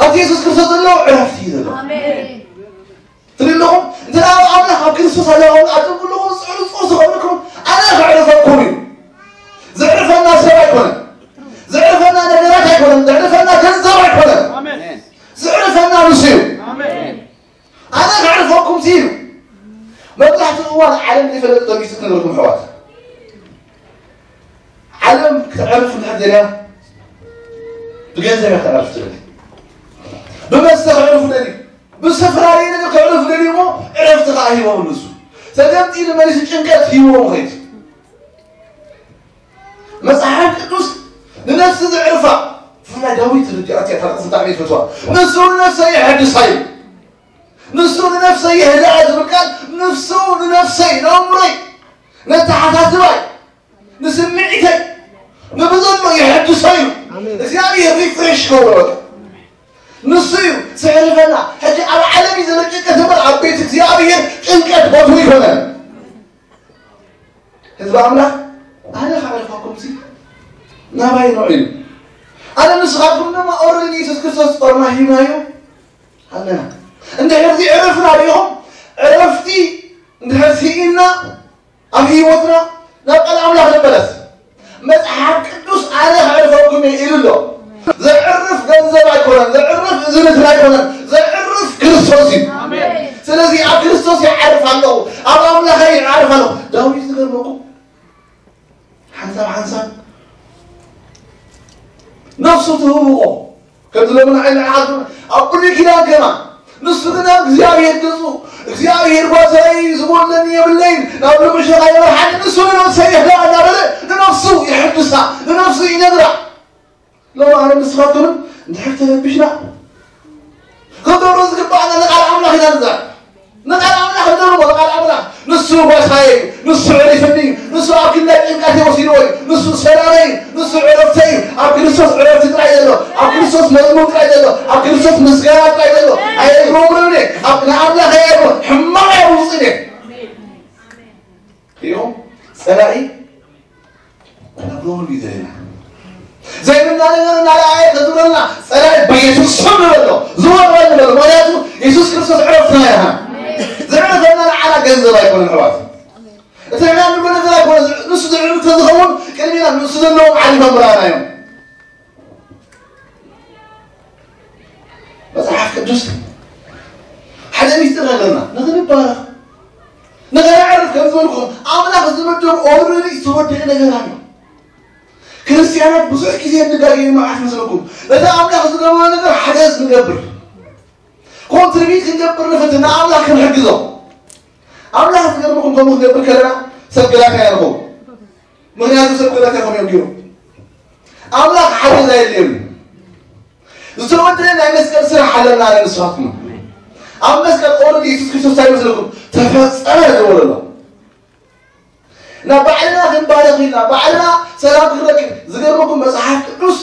ኣብቲ የሱስ ክርስቶስ ዘለዎ ዕረፍቲ እዩ ዘሎ ትልልኹም እንተ ደኣ ኣምላኽ ኣብ ክርስቶስ ኣለኹም ኣቱም ኩልኹም ዝፅዕሩ ፆር ዝኸብደኩም ኣነ ክዕርፈኩም እዩ ዘዕርፈና ሰብ ኣይኮነን ዘዕርፈና ነገራት ኣይኮነን ዘዕርፈና ገንዘብ ኣይኮነን ዘዕርፈና ንሱ እዩ ኣነ ከዕርፈኩም እዩ መብዛሕትኡ እዋን ዓለም ዘይፈለጠ ተሚስት ንብልኩም ኣሕዋት ዓለም ክትዕርፍ እንድሕር ደልያ ብገንዘብ እያ ክትዕርፍ ትደሊ ብመስተ ክዕርፉ ደልዩ ብዝተፈላለየ ነገር ክዕርፉ ደልዩ እሞ ዕረፍቲ ከዓ ሂቦም ንሱ ተገምጢ ንመሊሱ ጭንቀት ሂቦም ኸይድ መጽሓፍ ቅዱስ ንነፍሲ ዘዕርፋ ብፍላይ ዳዊት ርዲኣት እያ ታሪክ ብጣዕሚ ይፈትዋ ንሱ ንነፍሰ የሐድሳ እዩ ንሱ ንነፍሰ የህድኣ ዝብል ቃል ንሱ ንነፍሰይ ንኣእምሮይ ነተሓሳስባይ ንስምዒተይ ንብዘሎ የሐድሶ እዩ እግዚኣብሔር ሪፍሬሽ ከብሎ በቃ ንሱ እዩ ዘዕርፈና ሕጂ ኣብ ዓለም እዩ ዘሎ ጭንቀት እምበር ኣብ ቤት እግዚኣብሔር ጭንቀት ቦትኡ ይኮነን ህዝቢ ኣምላኽ ኣነ ከዕርፈኩም ሲ ናባይ ንዑ እዩ ኣነ ንስኻትኩም ድማ ኦረዲ ንየሱስ ክርስቶስ ጦርና ሂብናዮ ኣለና እንድሕር እዚ ዕረፍና ሪኢኹም ዕረፍቲ እንድሕር ስኢና ኣብ ህይወትና ናብ ቃል ኣምላኽ ንመለስ መጽሓፍ ቅዱስ ኣነ ኢሉ ኣሎ። ዘዕርፍ ገንዘብ ኣይኮነን፣ ዘዕርፍ እዝንትን ኣይኮነን፣ ዘዕርፍ ክርስቶስ እዩ። ስለዚ ኣብ ክርስቶስ ይዓርፍ ኣለኹ፣ ኣብ ኣምላኸይ ይዓርፍ ኣለኹ። ዳዊት ዝገርመኩም ሓንሳብ ሓንሳብ ነፍሱ ትህውቆ ከምዚ ሎሚ ንዓይ ንዓኻትኩም ኣብ ብሉይ ኪዳን ከማ ንሱ ግን ኣብ እግዚኣብሔር ገጹ እግዚኣብሔር ጓሳይ ዝጎድለኒ የብለይን ናብ ልምሸኻ ይመርሓኒ ንሱ ንነፍሰይ ይሕዳ እናበለ ንነፍሱ ይሕድሳ ንነፍሱ ይነግራ። ሎሚ ኣነ ንስኻትኩምን እንድሕር ተረቢሽና ክንገብሮ ዝግባኣና ንቃል ኣምላኽ ኢና ንዛረብ። ንቃል ኣምላኽ ንደርቦ ንቃል ኣምላኽ ንሱ ጓሳየ እዩ፣ ንሱ ዕሪፍኒ እዩ፣ ንሱ ኣብ ክንዳይ ጭንቀት ወሲድዎ እዩ፣ ንሱ ሰላመይ እዩ፣ ንሱ ዕረፍተይ እዩ። ኣብ ክርስቶስ ዕረፍቲ ጥራይ ዘሎ፣ ኣብ ክርስቶስ መዝሙር ጥራይ ዘሎ፣ ኣብ ክርስቶስ ምስጋና ጥራይ ዘሎ። ኣየግሮምርም እየ፣ ኣብ ንኣምላኽ ኣየግሮ ሕማቕ ኣየውፅን እየ። ሪኢኹም ጸላኢ ክነግሮ እዩ ዘለና። ዘይብልና ነገር እናረኣየ ከዝብረልና ጸላኢ በኢየሱስ ስም ንበሎ ዝወርበል ንበሎ። ምክንያቱ የሱስ ክርስቶስ ዕረፍትና ኢና። ዘዕረፈና ንዓና ገንዘብ ኣይኮነን ኣሕዋት። እቲ ንሕና ንብሎ ነገር ኣይኮነ ንሱ ዘዕርፍ ተዝኸውን ቅድሚና ንሱ ዘለዎም ዓሊፎም ምራእና እዮም። መጽሓፍ ቅዱስ ሓደ ሚስጥር ነገርና ንኽንባረኽ ንኸነዕርፍ ከም ዝበልኩም ኣምላኽ ዝመደብ ኦልሬዲ ዝተወደደ ነገር ኣሎ። ክርስትያናት ብዙሕ ግዜ እንጋገ መዓት ምስልኩም ነቲ ኣምላኽ ዝገበሮ ነገር ሓገዝ ንገብር ኮንትሪቢት ክንገብር ንፍትን ንኣምላኽ ክንሕግዞ ኣምላኽ ዝገርመኩም ከምኡ ክንገብር ከለና ሰብ ገላትያ ንኸውን። ምክንያቱ ሰብ ገላትያ ከም እዮም ገይሩ ኣምላኽ ሓገዝ ኣየድልየሉ። ዝተወደደ ናይ መስቀል ስራሕ ኣለና ኣነ ንስኻትኩም ኣብ መስቀል ኦረዲ የሱስ ክርስቶስ እንታይ ይመስለኩም ተፈጸመ ዝበለሎ ናብ ባዕልና ክንባረኽ ኢልና ባዕልና ሰላም ክንረክብ ዝገርመኩም መጽሓፍ ቅዱስ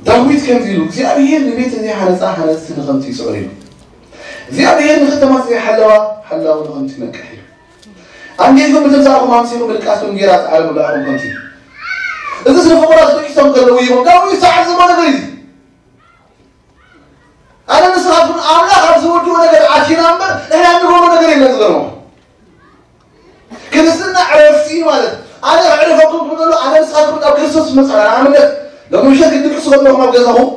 ዳዊት ከምዚ ኢሉ እግዚኣብሔር ንቤት ዘይሓነጻ ሓነጽቲ ንኸምቲ ይስዕር ኢሉ እግዚኣብሔር ንከተማ ዘይሓለዋ ሓላዊ ንኸምቲ ይነቅሕ ኢሉ ኣንጌልኩም ብትምሳእኹም ኣምሲኹም ብድቃስኩም ጌራ ጻዕረ ብላዕኹም ከምቲ እዚ ስለ ፍቑራት ደቂሶም ከለዉ ይኹም ዳዊት ዝተዓዘቦ ነገር እዩ ኣነ ንስኻትኩም ኣምላኽ ኣብ ዝወድኡ ነገር ኣቲና እምበር ንሕና እንገብሮ ነገር የለን ዝገርሞ ክርስትና ዕረፍቲ ማለት ኣነ ዕረፈኩም ክብሎ ኣነ ንስኻትኩም ኣብ ክርስቶስ መፅና ንኣብነት ሎሚ ምሸት ክድቅሱ ከለኹም ኣብ ገዛኹም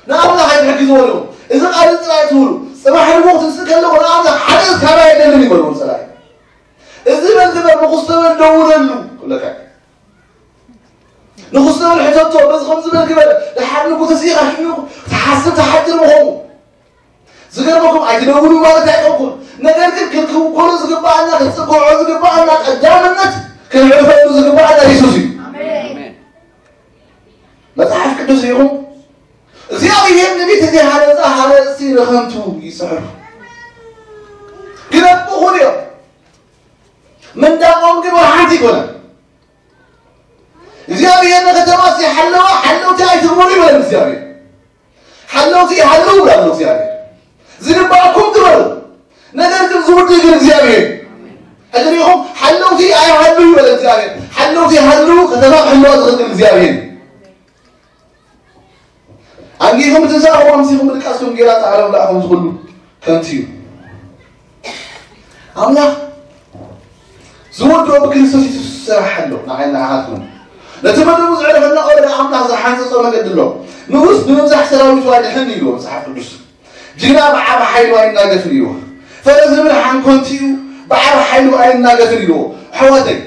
ንኣምላኽ ኣይትሕግዝዎ ኣለኹም እዚ ቃል ጥራይ ትብሉ ፅባሕ ንግሆ ክትንስእ ከለኹ ንኣምላኽ ሓደ ካባይ ኣይደልን ይበልዎም ፀላኢ እዚ በል ግበር ንኹስተበል ደውለሉ ክብለካ ንኹስተበል ሕተቶ በዚ ከም ዝበል ግበር ድሓር ንጉ ተስኢኻ ሽዑ ትሓስብ ትሓድር ምኾኑ ዝገርመኩም ኣይትደውሉ ማለት ኣይቀኩም ነገር ግን ክንክውከሎ ዝግባኣና ክንፅግዖ ዝግባኣና ቀዳምነት ክንዕርፈሉ ዝግባኣና የሱስ እዩ መፅሓፍ ቅዱስ ይኹም እግዚኣብሔር ንቤት ዘይሃነፃ ሃነፅቲ ንኸንቱ ይፅሕሩ ግለጥኹን እዮም ምንዳቆም ግን ወላ ሓንቲ ይኮነ እግዚኣብሔር ንከተማ ዘይሓለዋ ሓለውቲ ኣይትግበሩ ይበለን እግዚኣብሔር ሓለውቲ ይሃልው ይብላሉ እግዚኣብሔር ዝግባእኩም ግበሩ ነገር ግን ዝውድ ግን እግዚኣብሔር ሕድሪኹም ሓለውቲ ኣይሃሉ ይበለ እግዚኣብሔር ሓለውቲ ይሃልው ከተማ ክሕልዋ ዝኽእል እግዚኣብሔር ኣንጊኹም ትንሳእኹም ኣምሲኹም ብድቃስኩም ጌራ ፃዕረ ብላዕኹም ዝኽሉ ከንቱ እዩ ኣምላኽ ዝወድኦ ብክርስቶስ የሱስ ዝሰርሕ ኣሎ ንዓይ ንዓኻትኩም ነቲ መደቡ ዝዕረፈና ኦረዳ ኣምላኽ ዝሓንፀፆ መገዲ ኣሎ ንጉስ ብምብዛሕ ሰራዊቱ ኣድሕን ኢልዎ መፅሓፍ ቅዱስ ጅግና ብዓብ ሓይሉ ኣይናገፍን ኢልዎ ፈረስ ዝብል ሓንኮንቲ እዩ ብዓብ ሓይሉ ኣይናገፍን ኢልዎ ኣሕዋተይ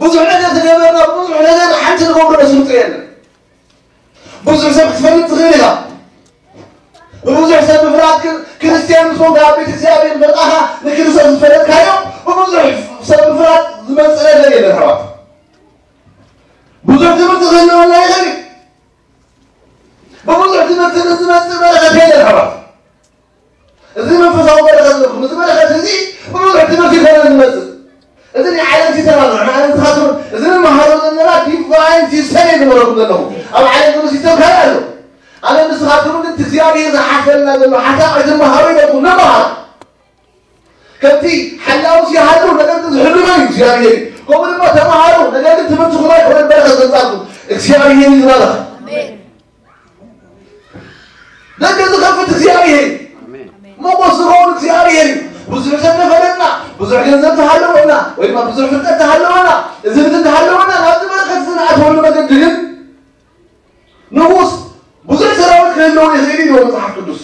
ብዙሕ ነገር ዝገበርና ብዙሕ ነገር ሓንቲ ንገብሮ ስልጡ የለን ብዙሕ ሰብ ክትፈልጥ ትኽእል ኢኻ ብብዙሕ ሰብ ምፍላጥ ግን ክርስትያን ምስ ኮንካ ኣብ ቤት እግዚኣብሔር መጣኻ ንክርስቶስ ዝፈለጥካዮ ብብዙሕ ሰብ ምፍላጥ ዝመፅእ ነገር የለን ኣሕዋት ብዙሕ ትምህርቲ ክህልወና ይኽእል እዩ ብብዙሕ ትምህርቲ ዝመፅእ በረኸት የለን ኣሕዋት እዚ መንፈሳዊ በረኸት ኣለኩም እዚ በረኸት እዚ ብብዙሕ ትምህርቲ ይኮነ ዝመፅእ እዚ ናይ ዓለም ሲስተም ኣሎ ንዓለም ንስኻትኩም እዚ ንመሃሮ ዘለና ዲቫይን ሲስተም እየ ዝበለኩም ዘለኹ ኣብ ዓለም ዘሎ ሲስተም ካልእ ኣሎ ኣነ ንስኻትኩም ግን እግዚኣብሔር ዝሓሰልና ዘሎ ሓሳብ ኣይትመሃሩ ኢለኩም ንመሃር ከምቲ ሓላውስ ይሃሉ ነገር ግን ዝሕሉ መን እዩ እግዚኣብሔር እዩ ከምኡ ድማ ተመሃሩ ነገር ግን ትምህርትኹም ኣይኮነን በረኸት ዘምፃልኩም እግዚኣብሔር እዩ ዝበረኽ ደገ ዝኸፍት እግዚኣብሔር እዩ ሞጎስ ዝኸውን እግዚኣብሔር እዩ ብዙሕ ሰብ ተፈለጥና ብዙሕ ገንዘብ ተሃለወና ወይ ድማ ብዙሕ ፍልጠት ተሃለወና፣ እዚ ፍልጠት ተሃለወና፣ ናብዚ በረኸት እዚ ንኣትወሉ መገዲ ግን ንጉስ ብዙሕ ሰራዊት ክህልዎ ይኽእል እዩ ይብል መጽሓፍ ቅዱስ።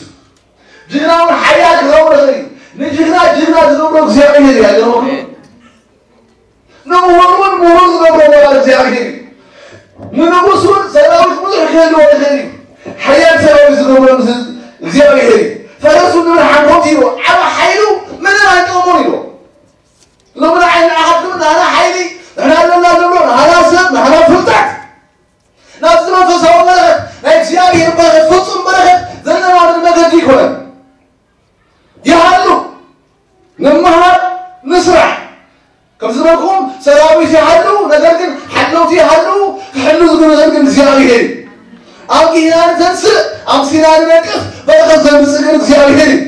ጅግና እውን ሓያል ክኸውን ይኽእል እዩ። ንጅግና ጅግና ዝገብሮ እግዚኣብሔር እዩ። ኣይገርመኩም? ንምሁር እውን ምሁር ዝገብሮ ወላ እግዚኣብሔር እዩ። ንንጉስ እውን ሰራዊት ብዙሕ ክህልዎ ይኽእል እዩ። ሓያል ሰራዊት ዝገብሮ ምስ እግዚኣብሔር እዩ። ፈረሱ ንብል ሓንኮት ኢሉ ዓብ ሓይሉ ምንም ኣይጠቕሞን ኢሉ። ሎሚ ንዓይ ንዓኻትኩም ናና ሓይሊ፣ ንሕና ኣለና ንብሎ፣ ናና ሰብ፣ ናና ፍልጠት። ናብዚ መንፈሳዊ በረኸት፣ ናይ እግዚኣብሔር በረኸት፣ ፍጹም በረኸት ዘለናሉ መገዲ ይኮነን። ይሃሉ፣ ንመሃር፣ ንስራሕ። ከም ዝበልኩም ሰራዊት ይሃሉ፣ ነገር ግን ሓለውቲ ይሃሉ፣ ክሕሉ ዝግብኦ ግን እግዚኣብሔር እዩ። ኣብ ጊህና ንተንስእ፣ ኣብ ሲና ንነቅፍ፣ በረኸት ዘምጽእ ግን እግዚኣብሔር እዩ።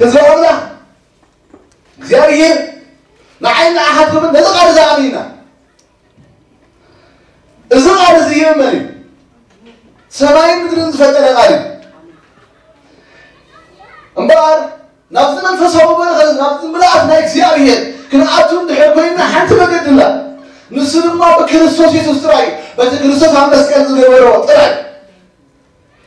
ህዝቢ ኣምላኽ እግዚኣብሔር ንዓይን ንዓኻትኩምን ነዚ ቃል እዚ ኣሚንና። እዚ ቃል እዚ ይእመን እዩ። ሰማይን ምድርን ዝፈጠረ ቃል እዩ። እምበኣር ናብዚ መንፈሳዊ በረኸት፣ ናብዚ ምልኣት ናይ እግዚኣብሔር ክንኣቱ እንድሕር ኮይንና ሓንቲ መገዲ ኣላ። ንሱ ድማ ብክርስቶስ የሱስ ጥራይ፣ በቲ ክርስቶስ ኣብ መስቀል ዝገበሮ ጥራይ።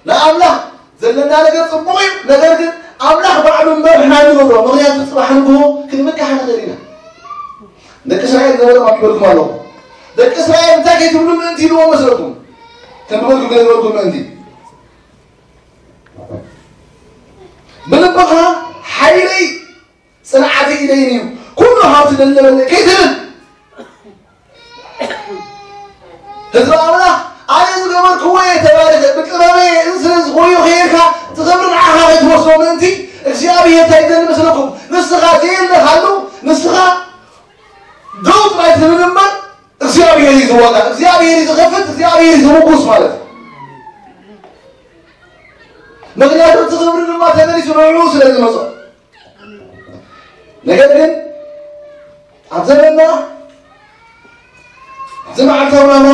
ንኣምላኽ ዘለና ነገር ጽቡቕ እዩ፣ ነገር ግን ኣምላኽ ባዕሉ እምበር ንሕና ንገብሮ። ምኽንያቱ ጽባሕ ንግሆ ክንምካሕ ንኽእል ኢና። ደቂ እስራኤል ነበሮም ኣክበርኩም ኣለኹ። ደቂ እስራኤል እንታይ ከይትብሉ ምእንቲ ኢልዎም መስለኩም? ከም ዝበልኩም ከይትበልኩም ምእንቲ። ብልብኻ ሓይለይ ጽንዓተይ ኢደይን እዩ፣ ኩሉ ሃብቲ ደለበለይ ከይትብል። ህዝቢ ኣምላኽ ኣነ ዝገበርክዎ እየ ተባረኸ፣ ብጥበበ እዚ ስለ ዝኾዮ ከይርካ ትኽብሪ ንዓኻ ከይትወስዶ ምእንቲ እግዚኣብሔር እንታይ ይደሊ መስለኩም? ንስኻ ዘየለኻሉ ንስኻ ደው ጥራይ ትብል እምበር እግዚኣብሔር እዩ ዝዋጋ፣ እግዚኣብሔር እዩ ዝኸፍት፣ እግዚኣብሔር እዩ ዝምጉስ ማለት እዩ። ምኽንያቱ እቲ ክብሪ ድማ ተመሊሱ ንዕኡ ስለ ዝመጾ። ነገር ግን ኣብ ዘመንና ኣብዚ መዓልታዊ ናብራና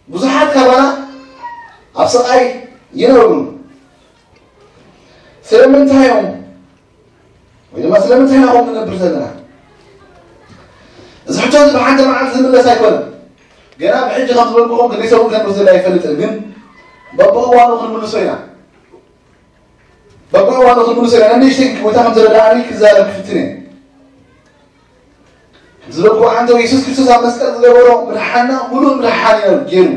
ብዙሓት ካባና ኣብ ስቓይ ይነብሩ። ስለምንታይ እዮም ወይ ድማ ስለምንታይ ኢና ከምኡ ንነብር ዘለና? እዚ ሕቶ እዚ ብሓንቲ መዓልቲ ዝምለስ ኣይኮነን። ገና ብሕጂ ከም ዝበልኩኹም ክንደይ ሰሙን ከንብር ዝላ ኣይፈልጥን፣ ግን በብእዋኑ ክንምልሶ ኢና። በብእዋኑ ክንምልሶ ኢና። ንእሽተይ ወይ ከም ዝረዳእኒ ክዛረብ ክፍትን እየ። ዝበልኩ ኣንተ የሱስ ክርስቶስ ኣብ መስቀል ዝገበሮ ምድሓንና ምሉእ ምድሓን እዩ ገይሩ።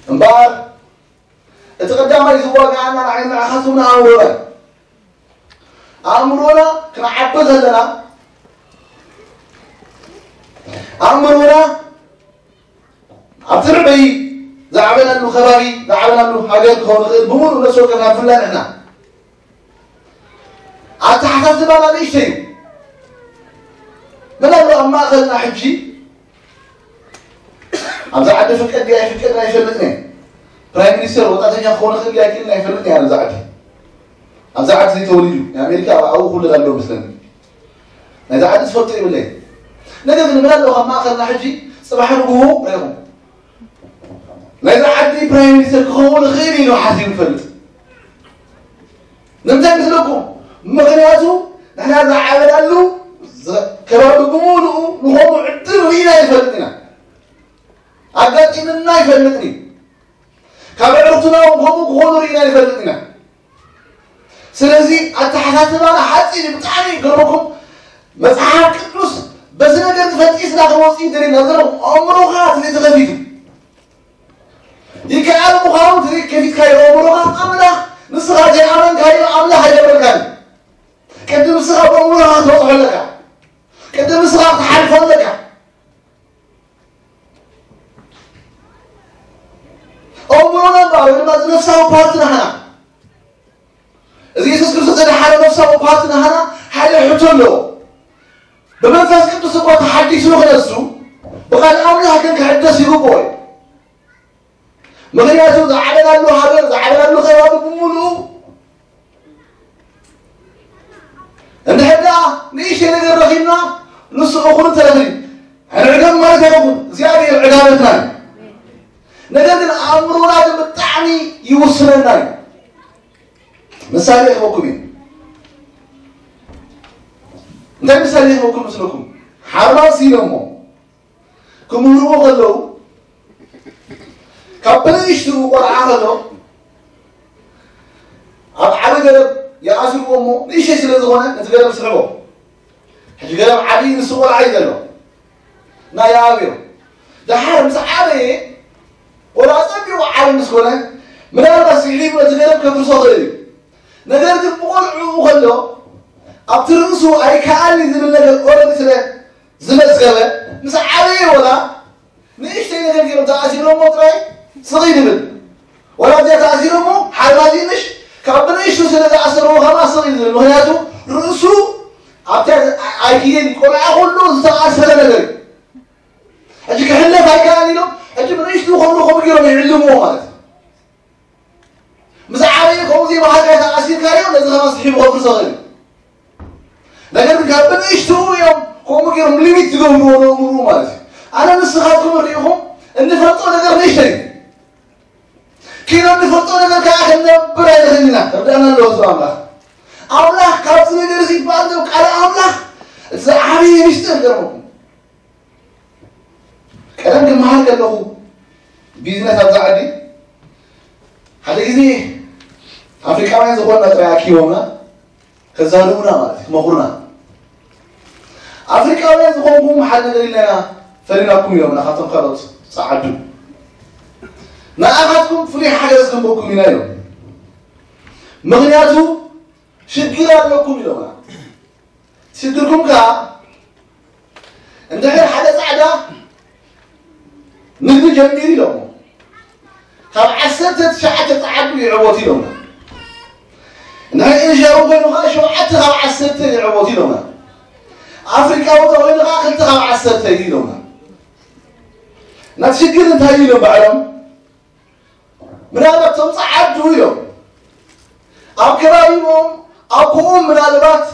እምበኣር እቲ ቀዳማይ ዝዋጋኣና ንዓይና ንዓኻትኩም ንኣእምሮና። ኣእምሮና ክንዓቢ ከለና ኣእምሮና ኣብቲ ርዕይ ዝዓበናሉ ከባቢ ዝዓበናሉ ሃገር ክኸውን ይኽእል ብምሉእ ነፍሲ ወከፍና ብፍላይ ንሕና ኣተሓሳስባና ንእሽተይ እዩ። ምን ኣሎ ኣብ ማእኸልና ሕጂ ኣብዚ ዓዲ ፍቀድ ድዩ ኣይፍቀድን ኣይፈልጥን እየ። ፕራይም ሚኒስተር ወጣተኛ ክኸውን ይኽእል ድዩ ኣይክእልን ኣይፈልጥን እየ ኣብዚ ዓዲ። ኣብዚ ዓዲ ዘይተወሊዱ ናይ ኣሜሪካ ኣብኡ ክውለድ ኣለዎ መስለኒ። ናይዚ ዓዲ ዝፈልጦ የብለይ። ነገር ግን ምን ኣሎ ካብ ማእኸልና ሕጂ ጽባሕ ንግሆ ርኢኹም ናይዚ ዓዲ ፕራይም ሚኒስተር ክኸውን ይኽእል ኢሉ ሓሲቡ ይፈልጥ። ንምንታይ ምስለኩም? ምኽንያቱ ንሕና ዝዓበናሉ ከባቢ ብምሉኡ ንኸምኡ ዕድል ርኢና ይፈልጥ ኢና። ኣጋጢምና ይፈልጥ እዩ። ካብ ኣዕሩኽትና እውን ከምኡ ክኾኑ ርኢና ይፈልጥ ኢና። ስለዚ ኣተሓሳስባና ሓፂር እዩ። ብጣዕሚ ይገርመኩም፣ መፅሓፍ ቅዱስ በዚ ነገር ፈፂስና ክወፅእ ይደልየና ዘሎ ኣእምሮኻ ስለ ተኸፊቱ ይከኣል ምዃኑ ትርኢ ከፊትካዮ ኣእምሮኻ ኣምላኽ ንስኻ ዘይኣመንካዮ ኣምላኽ ኣይገብረልካን። ቅድም ንስኻ ብኣእምሮኻ ክትበፅሖ ኣለካ። ቅድም ንስኻ ክትሓልፎ ኣለካ። ኣእምሮና እምበኣር ወይ ድማ እዚ ነፍሳዊ ፓርት ናህና እዚ የሱስ ክርስቶስ ዘድሓነ ነፍሳዊ ፓርት ናህና ሓደ ሕቶ ኣለዎ። ብመንፈስ ቅዱስ እኳ ተሓዲሱ ክነሱ ብቓል ኣምላኽ ግን ክሕደስ ይግብኦ እዩ። ምኽንያቱ ዝዓበናሉ ሃገር ዝዓበናሉ ከባቢ ብምሉኡ እንድሕር ደኣ ንእሽተይ ነገር ረኺብና ንሱ እኹል እንተረኺቡ ኣይንዕገብ ማለት ኣይኮን እግዚኣብሔር ዕጋበትና እዩ። ነገር ግን ኣእምሮና ግን ብጣዕሚ ይውስነና እዩ። ምሳሌ ክህበኩም እዩ። እንታይ ምሳሌ ክህበኩም መስለኩም? ሓርማዝ ኢሎሞ ክምህርዎ ከለዉ፣ ካብ ብንእሽትኡ ቆልዓ ከሎ ኣብ ዓቢ ገረብ ይኣስርዎ እሞ፣ ንእሽተይ ስለ ዝኾነ ነቲ ገረብ ስሕቦ። ሕጂ ገረብ ዓብዪ፣ ንሱ ቆልዓ እዩ ዘሎ። እና ይኣብዮ። ደሓር ምስ ዓበየ፣ ወላ ኣጸቢቑ ዓቢ ምስ ኮነ፣ ምናልባት ስሒቡ ነቲ ገረብ ከፍርሶ ይኽእል እዩ። ነገር ግን ብቆልዕኡ ከሎ፣ ኣብቲ ርእሱ ኣይከኣልኒ ዝብል ነገር ኦረዲ ስለ ዝመዝገበ፣ ምስ ዓበየ ወላ ንእሽተይ ነገር ገይሮም ተኣሲሮሞ ጥራይ ስቕ ይብል። ወላ እዚኣ ተኣሲሮሞ ሓርማዝ ምሽ ካብ ብንእሽቱ ስለ ዝኣሰረዎ ከማ ስቕ ይብል። ምኽንያቱ ርእሱ ኣብታ ኣይክየን ቆልዓ ኩሉ ዝተኣሰረ ነገር እዩ። ሕጂ ክሕለፍ ኣይከኣልን ኢሎም፣ ሕጂ ብንእሽቱ ከሎ ከምኡ ገይሮም ይዕልምዎ ማለት እዩ። ምስ ዓበየ ከምኡ ዘይበሃልካ ተኣሲርካዮ፣ ነዚ ከማ ስሒቡ ከፍርሶ ይኽእል እዩ። ነገር ግን ካብ ብንእሽትኡ እዮም ከምኡ ገይሮም ሊሚት ዝገብርዎ ነእምርኡ ማለት እዩ። ኣነ ንስኻትኩም ርኢኹም እንፈልጦ ነገር ንእሽተይ እዩ። ኪኖ እንፈልጦ ነገር ከዓ ክንነብር ኣይንኽእል ኢና። ርዳእና ኣሎ ህዝቢ ኣምላኽ። ኣምላኽ ካብዚ ነገር እዚ ይበሃል ቃል ኣምላኽ እቲ ዝዓበየ ሚስጥር ገርመኩም። ቀደም ክመሃር ከለኹ ቢዝነስ ኣብዛ ዓዲ ሓደ ግዜ ኣፍሪቃውያን ዝኾንና ጥራይ ኣኪቦምና ከዛርቡና ማለት እዩ፣ ክመኽሩና። ኣፍሪቃውያን ዝኾንኩም ሓደ ነገር ኢልና ኢና ፈሊናኩም ኢሎምና ካብቶም ካልኦት ጸዓዱ። ንኣኻትኩም ፍሉይ ሓገዝ ክንበኩም ኢና ኢሎም። ምኽንያቱ ሽግር ኣለኩም ኢሎምና። ሽግርኩም ከኣ እንድሕር ሓደ ጻዕዳ ንግዲ ጀሚሩ ኢሎሞ ካብ ዓሰርተ ትሽዓተ ጸዓዱ ይዕወት ኢሎምና። እንድሕር ኤዥያዊ ኮይኑ ከኣ ሸውዓተ ካብ ዓሰርተ ይዕወት ኢሎምና። ኣፍሪቃዊ ተኮይኑ ከኣ ክልተ ካብ ዓሰርተ እዩ ኢሎምና። ናቲ ሽግር እንታይ እዩ ኢሎም ባዕሎም ምናልባት እቶም ጸዓዱ እዮም ኣብ ከባቢኦም ኣቦኦም ምናልባት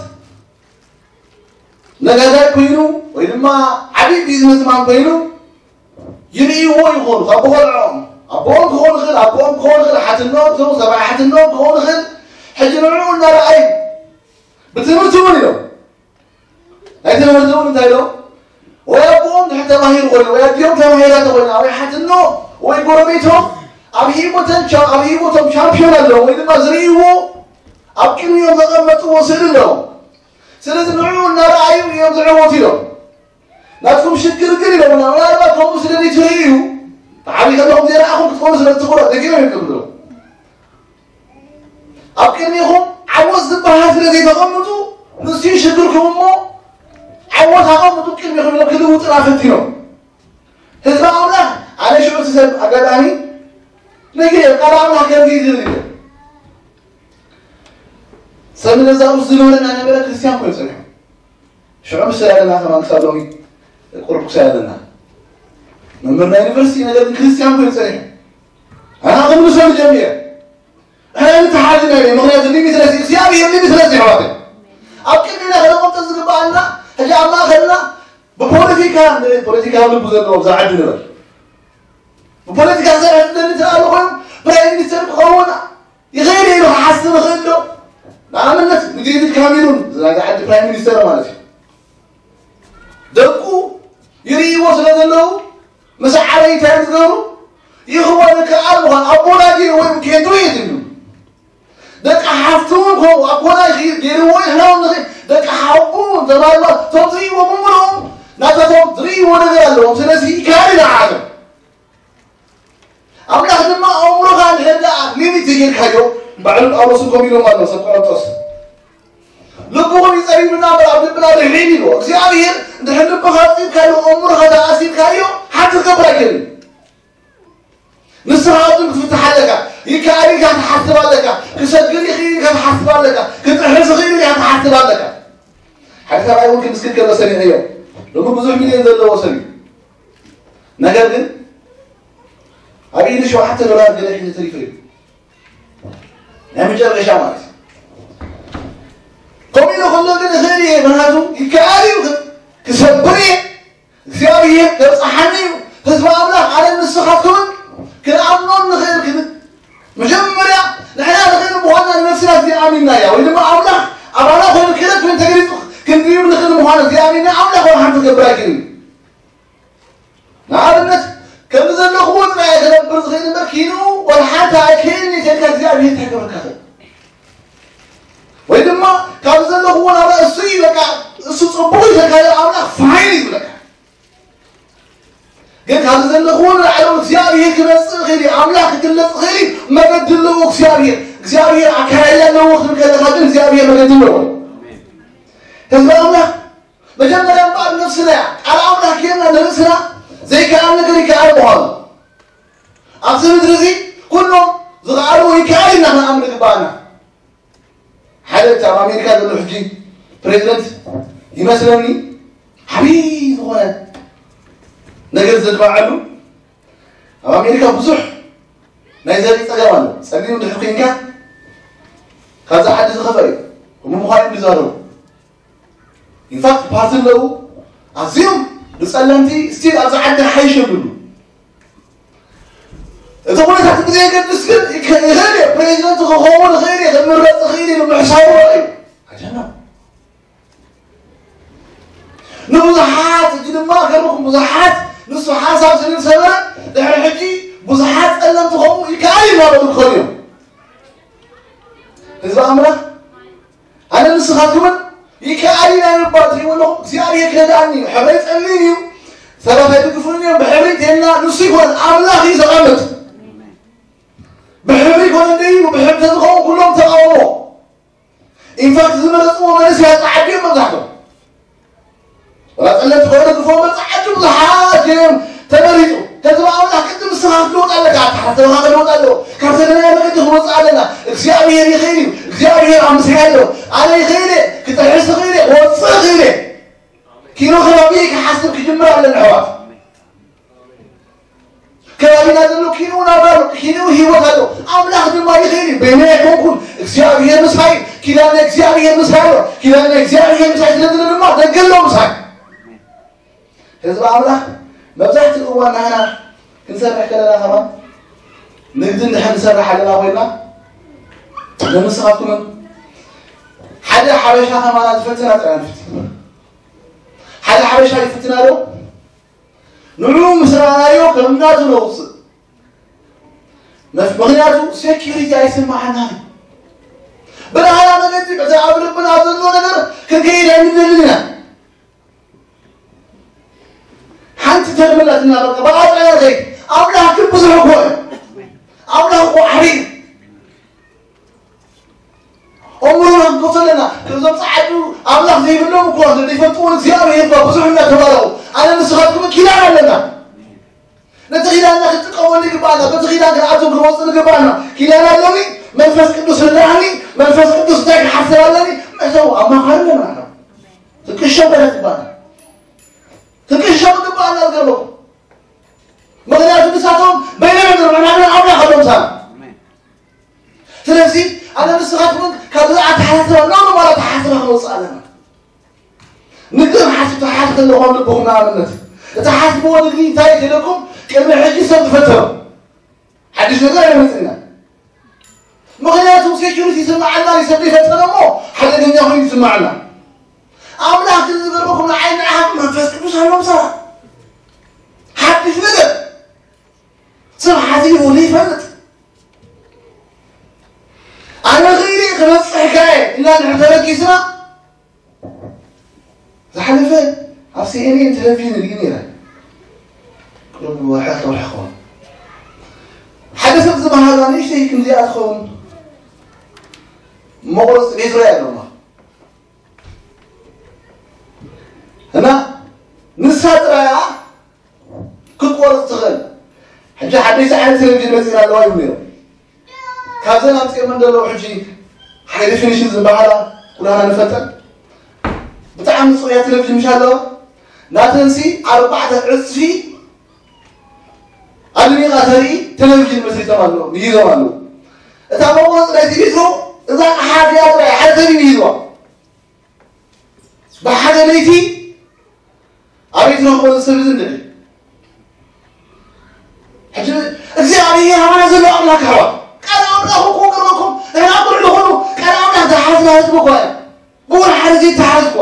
ነጋዳይ ኮይኑ ወይ ድማ ዓብዪ ቢዝነስማን ኮይኑ ይርእይዎ ይኾኑ ካብ ብቆልዕኦም ኣቦኦም ክኾን ይኽእል ኣቦኦም ክኾን ይኽእል ሓትኖም ክኸውን ሰብኣይ ሓትኖም ክኾን ይኽእል ሕጂ ንዕኡ እናረኣዩ ብትምህርቲ እውን እዮም ናይ ትምህርቲ እውን እንታይ ኢሎም ወይ ኣቦኦም ድሕር ተማሂሩ ኮይኑ ወይ ኣዲኦም ተማሂራ ተኮይና ወይ ሓትኖ ወይ ጎረቤቶም ኣብ ሂወተን ኣብ ሂወቶም ቻምፒዮን ኣለዎም ወይ ድማ ዝርእይዎ ኣብ ቅድሚኦም ዘቐመጥዎ ስእሊ ኣለዎም ስለዚ ንዕኡ እናረኣዩ እዮም ዝዕወቱ ኢሎም ናትኩም ሽግር ግን ኢሎም ምናልባት ከምኡ ስለ ዘይትርእዩ ተዓቢ ከለኹም ዘይረኣኹም ክትኾኑ ስለ ትኽእሉ ደጊም እዮም ዝብሉ ኣብ ቅድሚኹም ዓወት ዝበሃል ስለ ዘይተቐምጡ ንሱ ሽግርኩም እሞ ዓወት ኣቐምጡ ቅድሚኹም ኢሎም ክልውጥና ፈቲኖም ህዝቢ ኣምላኽ ኣነ ሽዑ እቲ ሰብ ኣጋጣሚ ነጊረ ቃል ኣምላኽ ከምዚ ዝብል ይብል ሰብ ንገዛኡ ዝነበረ እናነበረ ክርስቲያን ኮይኑ ጸኒሑ ሽዑ ምስ ኣለና ከማን ክሳብ ሎሚ ቁርብ ክሳይ ኣለና መምህር ናይ ዩኒቨርሲቲ ነገር ግን ክርስቲያን ኮይኑ ጸኒሑ ኣና ክምልሰሉ ጀሚረ ሕራይ ንተሓዝና ኢለ ምኽንያቱ ሊሚትለስ እግዚኣብሔር ሊሚትለስ ይሕዋት ኣብ ቅድሚና ከነቆምጠ ዝግባኣና ሕጂ ኣብ ማእኸልና ብፖለቲካ ፖለቲካ ልቡ ዘለዎ ኣብዚ ዓዲ ንበር ብፖለቲካ ዝሰርሕ ዝደሊ ተኣሉ ኮይኑ ፕራይም ሚኒስተር ክኸውን ይኽእል ኢሉ ክሓስብ ይኽእል ዶ ንኣብነት ንዴቪድ ካሜሩን ናይዚ ዓዲ ፕራይም ሚኒስተር ማለት እዩ ደቁ ይርእይዎ ስለ ዘለዉ ምስ ዓበይ እንታይ ዝገብሩ ይኽወን ከኣል ምዃን ኣቦና ጌርዎ እዩ ኬንዶ እየ ዝብሉ ደቂ ሓፍቱ እውን ከምኡ ኣቦና ጌርዎ እዩ ሕናውን ንኽእል ደቂ ሓቁ ተማልማ እቶም ዝርእይዎ ብምልኦም ናታቶም ዝርእይዎ ነገር ኣለዎም ስለዚ ይካል እዩ ንዓቶም ኣምላኽ ድማ ኣእምሮኻ እንድሕር ደኣ ሊሚት ዘይጌርካዮ ባዕሉ ጳውሎስ እውን ከምኡ ኢሎም ኣሎ ሰብ ቆሮንቶስ ልብኹም ይጸቢብና እምበር ኣብ ልብና ርሕሪም ኢልዎ እግዚኣብሔር እንድሕር ልብኻ ኣጺብካዮ ኣእምሮኻ ተኣሲብካዮ ሓንቲ ክገብር ኣይክእልን ንስኻ ኣብትን ክትፍትሕ ኣለካ ይከኣል ኢልካ ትሓስብ ኣለካ ክሰግር ይኽእል ኢልካ ትሓስብ ኣለካ ክጥሕስ ይኽእል ኢልካ ትሓስብ ኣለካ ሓደ ሰብኣይ እውን ክምስክር ከሎ ሰሚዐዮ ሎሚ ብዙሕ ሚልዮን ዘለዎ ሰብ እዩ ነገር ግን ኣብ ኢዱ ሸውዓተ ዶላር ገለ ሒዙ ተሪፉ እዩ ናይ መጨረሻ ማለት እዩ ከምኡ ኢሉ ከሎ ግን እኽእል እየ ምክንያቱ ይከኣል እዩ ክሰብር እየ እግዚኣብሔር ከብፅሓኒ እዩ ህዝቢ ኣምላኽ ኣነ ንስኻትኩምን ክንኣምኖን ንኽእል ክብል መጀመርያ ንሕና ንኽእል ምዃንና ንነፍስና እግዚኣብሔር ግን ንኣብነት ከም ዘለኽዎ ጥራይ ክነብር ዝኽእል እምበር ኪንኡ ወላ ሓንቲ ኣይክእልን እየ ኢልካ እግዚኣብሔር እንታይ ክገብረካ ይኽእል? ወይ ድማ ካብ ዘለኽዎ ናብራ እሱ እዩ በቃ እሱ ጽቡቕ እዩ ተካለ ኣምላኽ ፋይን ይብለካ። ግን ካብ ዘለኽዎ ንላዕሊ እግዚኣብሔር ክመጽእ ይኽእል እዩ። ኣምላኽ ክግለጽ ይኽእል እዩ። መገዲ ኣለዎ እግዚኣብሔር። እግዚኣብሔር ኣካያይዳ ኣለዎ ክትብል ከለኻ ግን እግዚኣብሔር መገዲ ኣለዎ። ህዝቢ ኣምላኽ መጀመርያ እምበኣር ነብስና እያ። ቃል ኣምላኽ ጌርና ንርእስና ዘይከኣል ነገር ይከኣል ምዃኑ። ኣብዚ ምድሪ እዚ ኩሎም ዝኸኣሉ ይከኣል ኢና ክንኣምን ይግባኣና። ሓደ እቲ ኣብ ኣሜሪካ ዘሎ ሕጂ ፕሬዚደንት ይመስለኒ ዓብዪ ዝኾነ ነገር ዘድማዐሉ ኣብ ኣሜሪካ ብዙሕ ናይ ዘርኢ ፀገም ኣሎ። ፀሊም ድሕር ኮይንካ ካብዛ ዓዲ ዝኸፈ እዩ። እሞ ምዃኑ እዮም ዝዛረቡ። ኢንፋክት ፓርቲ ኣለዉ ኣዝዮም ንፀለምቲ ስቲል ኣብዚ ዓዲ ሓይሽ የብሉ። እቲ ኩነታት ብዘየገድስ ግን ይኸ- ይኽእል እየ ፕሬዚደንት ክኸውን ይኽእል እየ ክምረፅ ይኽእል እየ ምሕሳቡ እዩ ኣጀና ንብዙሓት እጂ ድማ ገርኩም ብዙሓት ንሱ ሓሳብ ስለ ዝሰበረ ድሕሪ ሕጂ ብዙሓት ፀለምቲ ክኸውን ይከኣል እዩ እናበሉ ክኸዱ እዮም ህዝቢ ኣምላኽ ኣነ ንስኻትኩምን ይከኣል ኢና ይባል ትሪእዎ ኣለኹም እግዚኣብሔር ክረድኣኒ እዩ ሕብረይ ፀሊም እዩ ሰባት ኣይድግፉን እዮም ብሕብሪ እንተና ንሱ ይኮን ኣምላኽ እዩ ዘቐምጥ ብሕብሪ ይኮነ እንደዩ ብሕብሪ ተዝኸውን ኩሎም ተቃውሞ ኢንፋክት ዝመረፅዎ መንእሰያት ፀዓዱ እዮም መብዛሕቶም ወላ ፀለምቲ ኮይኖም ክፈው መብዛሕቱ ብዙሓት እዮም ተመሪፁ ህዝቢ ኣምላኽ ቅድም ንስኻ ክትለወጥ ኣለካ ኣተሓሳሰባኻ ክለወጥ ኣለዎ ካብ ዘለናዮ መገዲ ክንወፅእ ኣለና እግዚኣብሔር ይኽእል እዩ እግዚኣብሔር ኣብ ምሳይ ኣሎ ኣነ ይኽእል እየ ክጥሕስ ይኽእል እየ ክወፅእ ይኽእል እየ ኪኖ ከባቢ ክሓስብ ክጅምር ኣለና ኣሕዋት ከባቢና ዘሎ ኪንኡ ናብራ ኣሎ ኪንኡ ህይወት ኣሎ ኣምላኽ ድማ ይኽእል እዩ በይነ ኣይኮንኩን እግዚኣብሔር ምሳይ ኪዳን እግዚኣብሔር ምሳይ ኣሎ ኪዳን እግዚኣብሔር ምሳይ ስለ ዝለ ድማ ደገ ኣሎ ምሳይ ህዝቢ ኣምላኽ መብዛሕትኡ እዋን ናህና ክንሰርሕ ከለና ከማን ንግዲ እንድሕር ንሰርሕ ኣለና ኮይና ንምስኻትኩምን ሓደ ሓበሻ ከማና ዝፈትና ጥራይ ንፍት ሓደ ሓበሻ ይፍትና ዶ ንዑ ምስ ረኣናዮ ከም ናቱ ነውፅእ። መፍ- ምኽንያቱ ሴኪሪቲ ኣይስማዓናን። ብናህና መገዲ በቲ ኣብ ልብና ዘሎ ነገር ክንከይድ ኣይንደልን ኢና። ሓንቲ ተርምላትና በቃ ብኣጥራያ ዘይት ኣምላኽ ግን ብዙሕ እኮ እዩ። ኣምላኽ እኮ ዓብዪ እዩ። እምሩና ክንከፍቶ ኣለና። እዞም ጸዓዱ ኣምላኽ ዘይብሎም እኮ ዘይፈልጥዎ እግዚኣብሔር እኳ ብዙሕ እናተባረኹ ኣነ ንስኻትኩም ኪዳን ኣለና። ነቲ ኪዳንና ክንጥቀመሉ ይግባኣና። በቲ ኪዳን ክንኣትው ክንወፅእ ይግባኣና። ኪዳን ኣለኒ፣ መንፈስ ቅዱስ ርዳእኒ፣ መንፈስ ቅዱስ እንታይ ክሓስብ ኣለኒ መእተው ኣማኻሪ ኣለና። ክንቅሸም በለት ይግባኣና። ክንቅሸም ይግባኣና ዝገርመኩም ምኽንያቱ ንሳቶም በይኖም እዮም ዝረብሑና ግን ኣምላኽ ኣለዎም ሳና ስለዚ ኣነ ንስኻትኩም ካብዚ ኣተሓሳስባ ናብ ኖርማል ኣተሓሳስባ ክንወፅእ ኣለና ንግዲ ንሓስብ ተሓስብ ዘለኹም ልብኹም ንኣብነት እቲ ሓስብዎ ንግዲ እንታይ ይደለኩም ቅድሚ ሕጂ ሰብ ዝፈተኑ ሓድሽ ነገር ኣይመፅእና ምኽንያቱ ሴኪሪቲ ይስምዓና ይሰብ ይፈተነ እሞ ሓደገኛ ኮይኑ ይስምዓና ኣምላኽ ግን ዝገርመኩም ንዓይ ንዓኻ መንፈስ ቅዱስ ኣሎ ምሳና ሓድሽ ነገር ሰብ ሓሲቡ ዘይፈልጥ ኣነ ኽኢለ ክበፅሕ ካየ እና ድሕር ተበጊስና ዝሓለፈ ኣብ ሲኤንኤን ቴሌቪዥን ርኢ ነይረ ቅርብ ወርሒ ክልተ ወርሒ ክኸውን ሓደ ሰብ ዝበሃላ ንእሽተይ ክንዚኣ ትኸውን መቑረፂ ቤት ሪኣ ኣለማ እና ንሳ ጥራያ ክትቆርፅ ትኽእል ሕጂ ሓደሽ ዓይነት ቴሌቪዥን መፂና ኣለዋ ይብሉ እዮም ካብዘን ኣምፅኦመን ዘለዉ ሕጂ ሓይሊ ፊኒሽን ዝበሃላ ኩላና ንፈልጠን ብጣዕሚ ፅሩያ ቴሌቪዥን ምሽ ኣለዋ ናተንሲ ኣርባዕተ ዕፅፊ ኣድሚቓ ተርኢ ቴሌቪዥን መስሪቶም ኣለዉ ምሂዞም ኣለዉ እታ መቑረፂ ናይ ቲቪ እዛ ሓዚኣ ጥራይ ሓደ ቲቪ ምሂዝዋ ብሓደ ለይቲ ኣበይ ትረኽቦ እዚ ሰብ እዚ እንድዒ ሕጂ እግዚኣብሔር ኣባና ዘሎ ኣምላክ ኣሕዋት ቃል ኣምላክ እኮ ቅርበኩም ንሕና ኩሉ ኩሉ ቃል ኣምላክ ዝሓዝና ህዝቢ እኮ እያ ብወላ ሓደ ዘይተሓዝ እኳ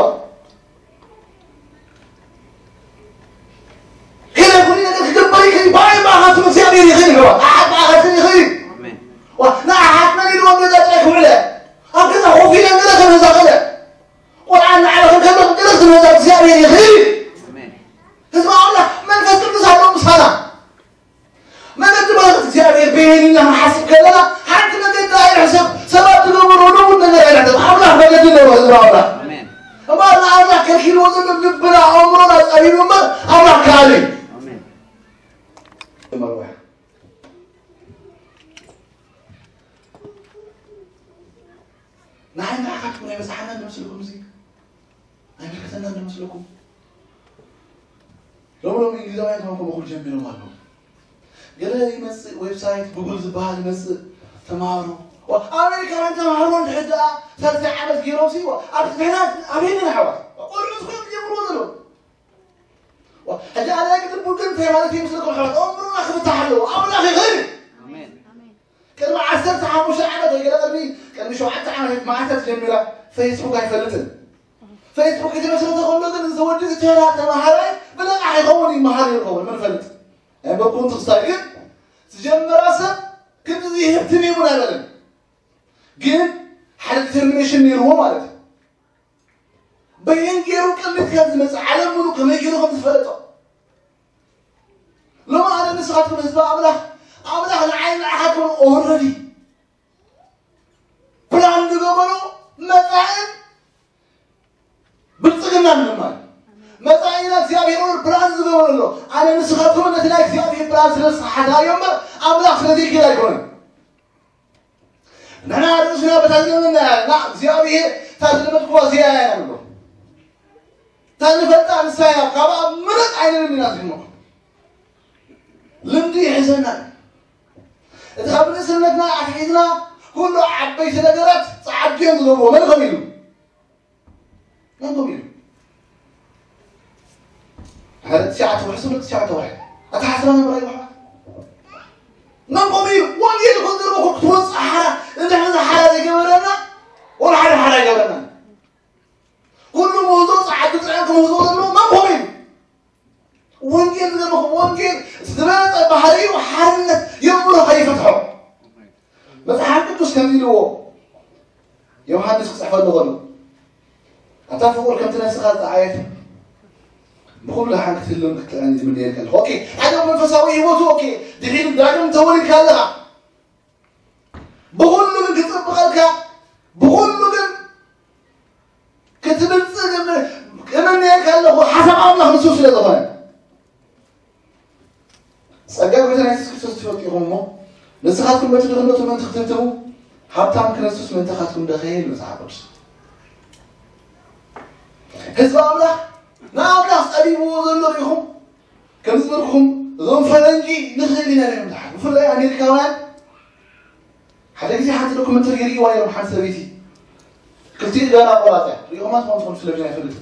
ኢልና ክንሓስብ ከለና ሓንቲ መገዲ ኣይንሕሰብ። ሰባት ዝገብርዎ ንቡር ነገር ኣይንሕሰብ። ኣምላኽ መገዲ ኣለዎ። ህዝቢ ኣምላኽ ኣሜን። እምበኣር ንኣምላኽ ከልኪልዎ ዘሎ ልብና ኣእምሮና ጸቢቡ እምበር ኣምላኽ ከኣለ እዩ። ኣሜን። መርዋሕ ንዓይ ንዓኻትኩም ኣይበጽሓናን ዶ መስለኩም? እዚ ኣይምልከተናን ዶ መስለኩም? ሎሚ ሎሚ እንግሊዛውያን ከማን ከምኡ ክብሉ ጀሚሮም ኣለዉ። ገለ ይመጽእ፣ ዌብሳይት ጉግል ዝበሃል ይመጽእ፣ ተምሃሮ ኣሜሪካውያን ተምሃሮ እንድሕር ደኣ ሳልሳይ ዓመት ገይሮም ሲ ኣብቲ ንሕና ኣበይ ኣለና ኣሕዋት? ቆልዑት ኮይኖም ዝጀምርዎ ዘለዉ። ሕጂ ኣነ ግድን ቡድን እንታይ ማለት እዩ ምስልኩም ኣሕዋት? ኣእምሮና ክፍታሕ ኣለዎ። ኣምላኽ ይኽእል እዩ። ኣሜን። ቅድሚ ዓሰርተ ሓሙሽተ ዓመት ወይ ገለ ቅድሚ ቅድሚ ሸውዓተ ዓመት ማዕተብ ጀሚራ ፌስቡክ ኣይፈልጥን። ፌስቡክ የተመስረተ ከሎ ግን እዚ ወዲ ዝተላ ተማሃራይ ብለቃሕ ይኸውን ይመሃር ይኸውን ምን ፈልጥ ኣይበኩም ትኽሳይ ግን ዝጀመራ ሰብ ክንዲ ህብትም ይሙን ኣይበለን። ግን ሓደ ዲተርሚኔሽን ነይርዎ ማለት እዩ። በየን ገይሩ ቅድሚት ከም ዝመፅእ ዓለም ሙሉ ከመይ ገይሩ ከም ዝፈለጦ ሎሚ ኣነ ንስኻትኩም ህዝቢ ኣምላኽ ኣምላኽ ንዓይ ንዓኻትኩም ኦረዲ ፕላን ዝገበሮ መፃእን ብልፅግናን ድማ እዩ። መፃኢና እግዚኣብሔር ኦር ፕላን ዝገበሮ ኣሎ። ኣነ ንስኻትኩም ነቲ ናይ እግዚኣብሔር ፕላን ስለ ዝሰሓታዮ እምበር ኣምላኽ ስለ ዘይክእል ኣይኮነን። ንሕና ርእስና በታ ዝለመና ኢና። እግዚኣብሔር እታ ዝለመድክዋ እዚኣ እያ ንብሎ። እታ ንፈልጣ ንሳ እያ። ካብኣ ምርቕ ኣይንብልን ኢና ዝብሎ። ልምዲ ይሕዘና እዩ። እቲ ካብ ንእስነትና ኣትሒዝና ኩሉ ዓበይቲ ነገራት ጸዓዱ እዮም ዝገብርዎ። መን ከም ኢሉ? መን ከም ኢሉ? ሓደ ትሽዓተ ወርሒ ስለ ትሽዓተ ወርሒ ኣተሓስባ ነብራ ይብሓ መን ከም ኢሉ? ወንጌል እኮ ዝገርመኩም ክትወፅእ ሓራ እንድሕር ሓራ ዘይገበረና ወላ ሓደ ሓራ ኣይገበረና። ኩሉ ምህዞ ጸዓዱ ጥራይ ክምህዞ ዘለዎ መን ከም ኢሉ? ወንጌል ዝገርመኩም ወንጌል ዝበለጸ ባህሪኡ ሓርነት የእምሮ ከይፈትሖ መጽሓፍ ቅዱስ ከምዚ ኢልዎ ዮሃንስ ክጽሕፈሉ ከሎ ኣታ ፍቁር ከምቲ ነስኻ ዝጠዓየት ብኩሉ ደሓን ክትህልም ክትጥዕን ዝምነየልካ ኣለኹ። ኦኬ ሓደ መንፈሳዊ ህይወቱ ኦኬ ድሒሩ ዳግም ተወሊድካ ኣለኻ ብኩሉ ግን ክጽብቐልካ ብኩሉ ግን ክትብልጽግ እምነየልካ ኣለኹ። ሓሳብ ኣምላኽ ንሱ ስለ ዝኾነ ጸጋ ጎይታና የሱስ ክርስቶስ ትፈልጡ ኢኹም እሞ ንስኻትኩም በቲ ድኽነቱ ምእንቲ ክትህብትሙ ሃብታም ክነሱስ ምእንታኻትኩም ደኸየ ይብል መጽሓፍ ቅዱስ። ህዝቢ ኣምላኽ ንኣምላኽ ጸቢብዎ ዘሎ ኢኹም ከም ዝበልኩም እዞም ፈረንጂ ንኽእል ኢና ኢሎም ዝሓስቡ ብፍላይ ኣሜሪካውያን ሓደ ግዜ ሓንቲ ዶክመንተሪ ይርእይዋ እዮም ሓንቲ ሰበይቲ ክልቲኡ ገና ቆራፅያ ሪኦማ ትኾን ትኾን ስለብና ይፈልጥ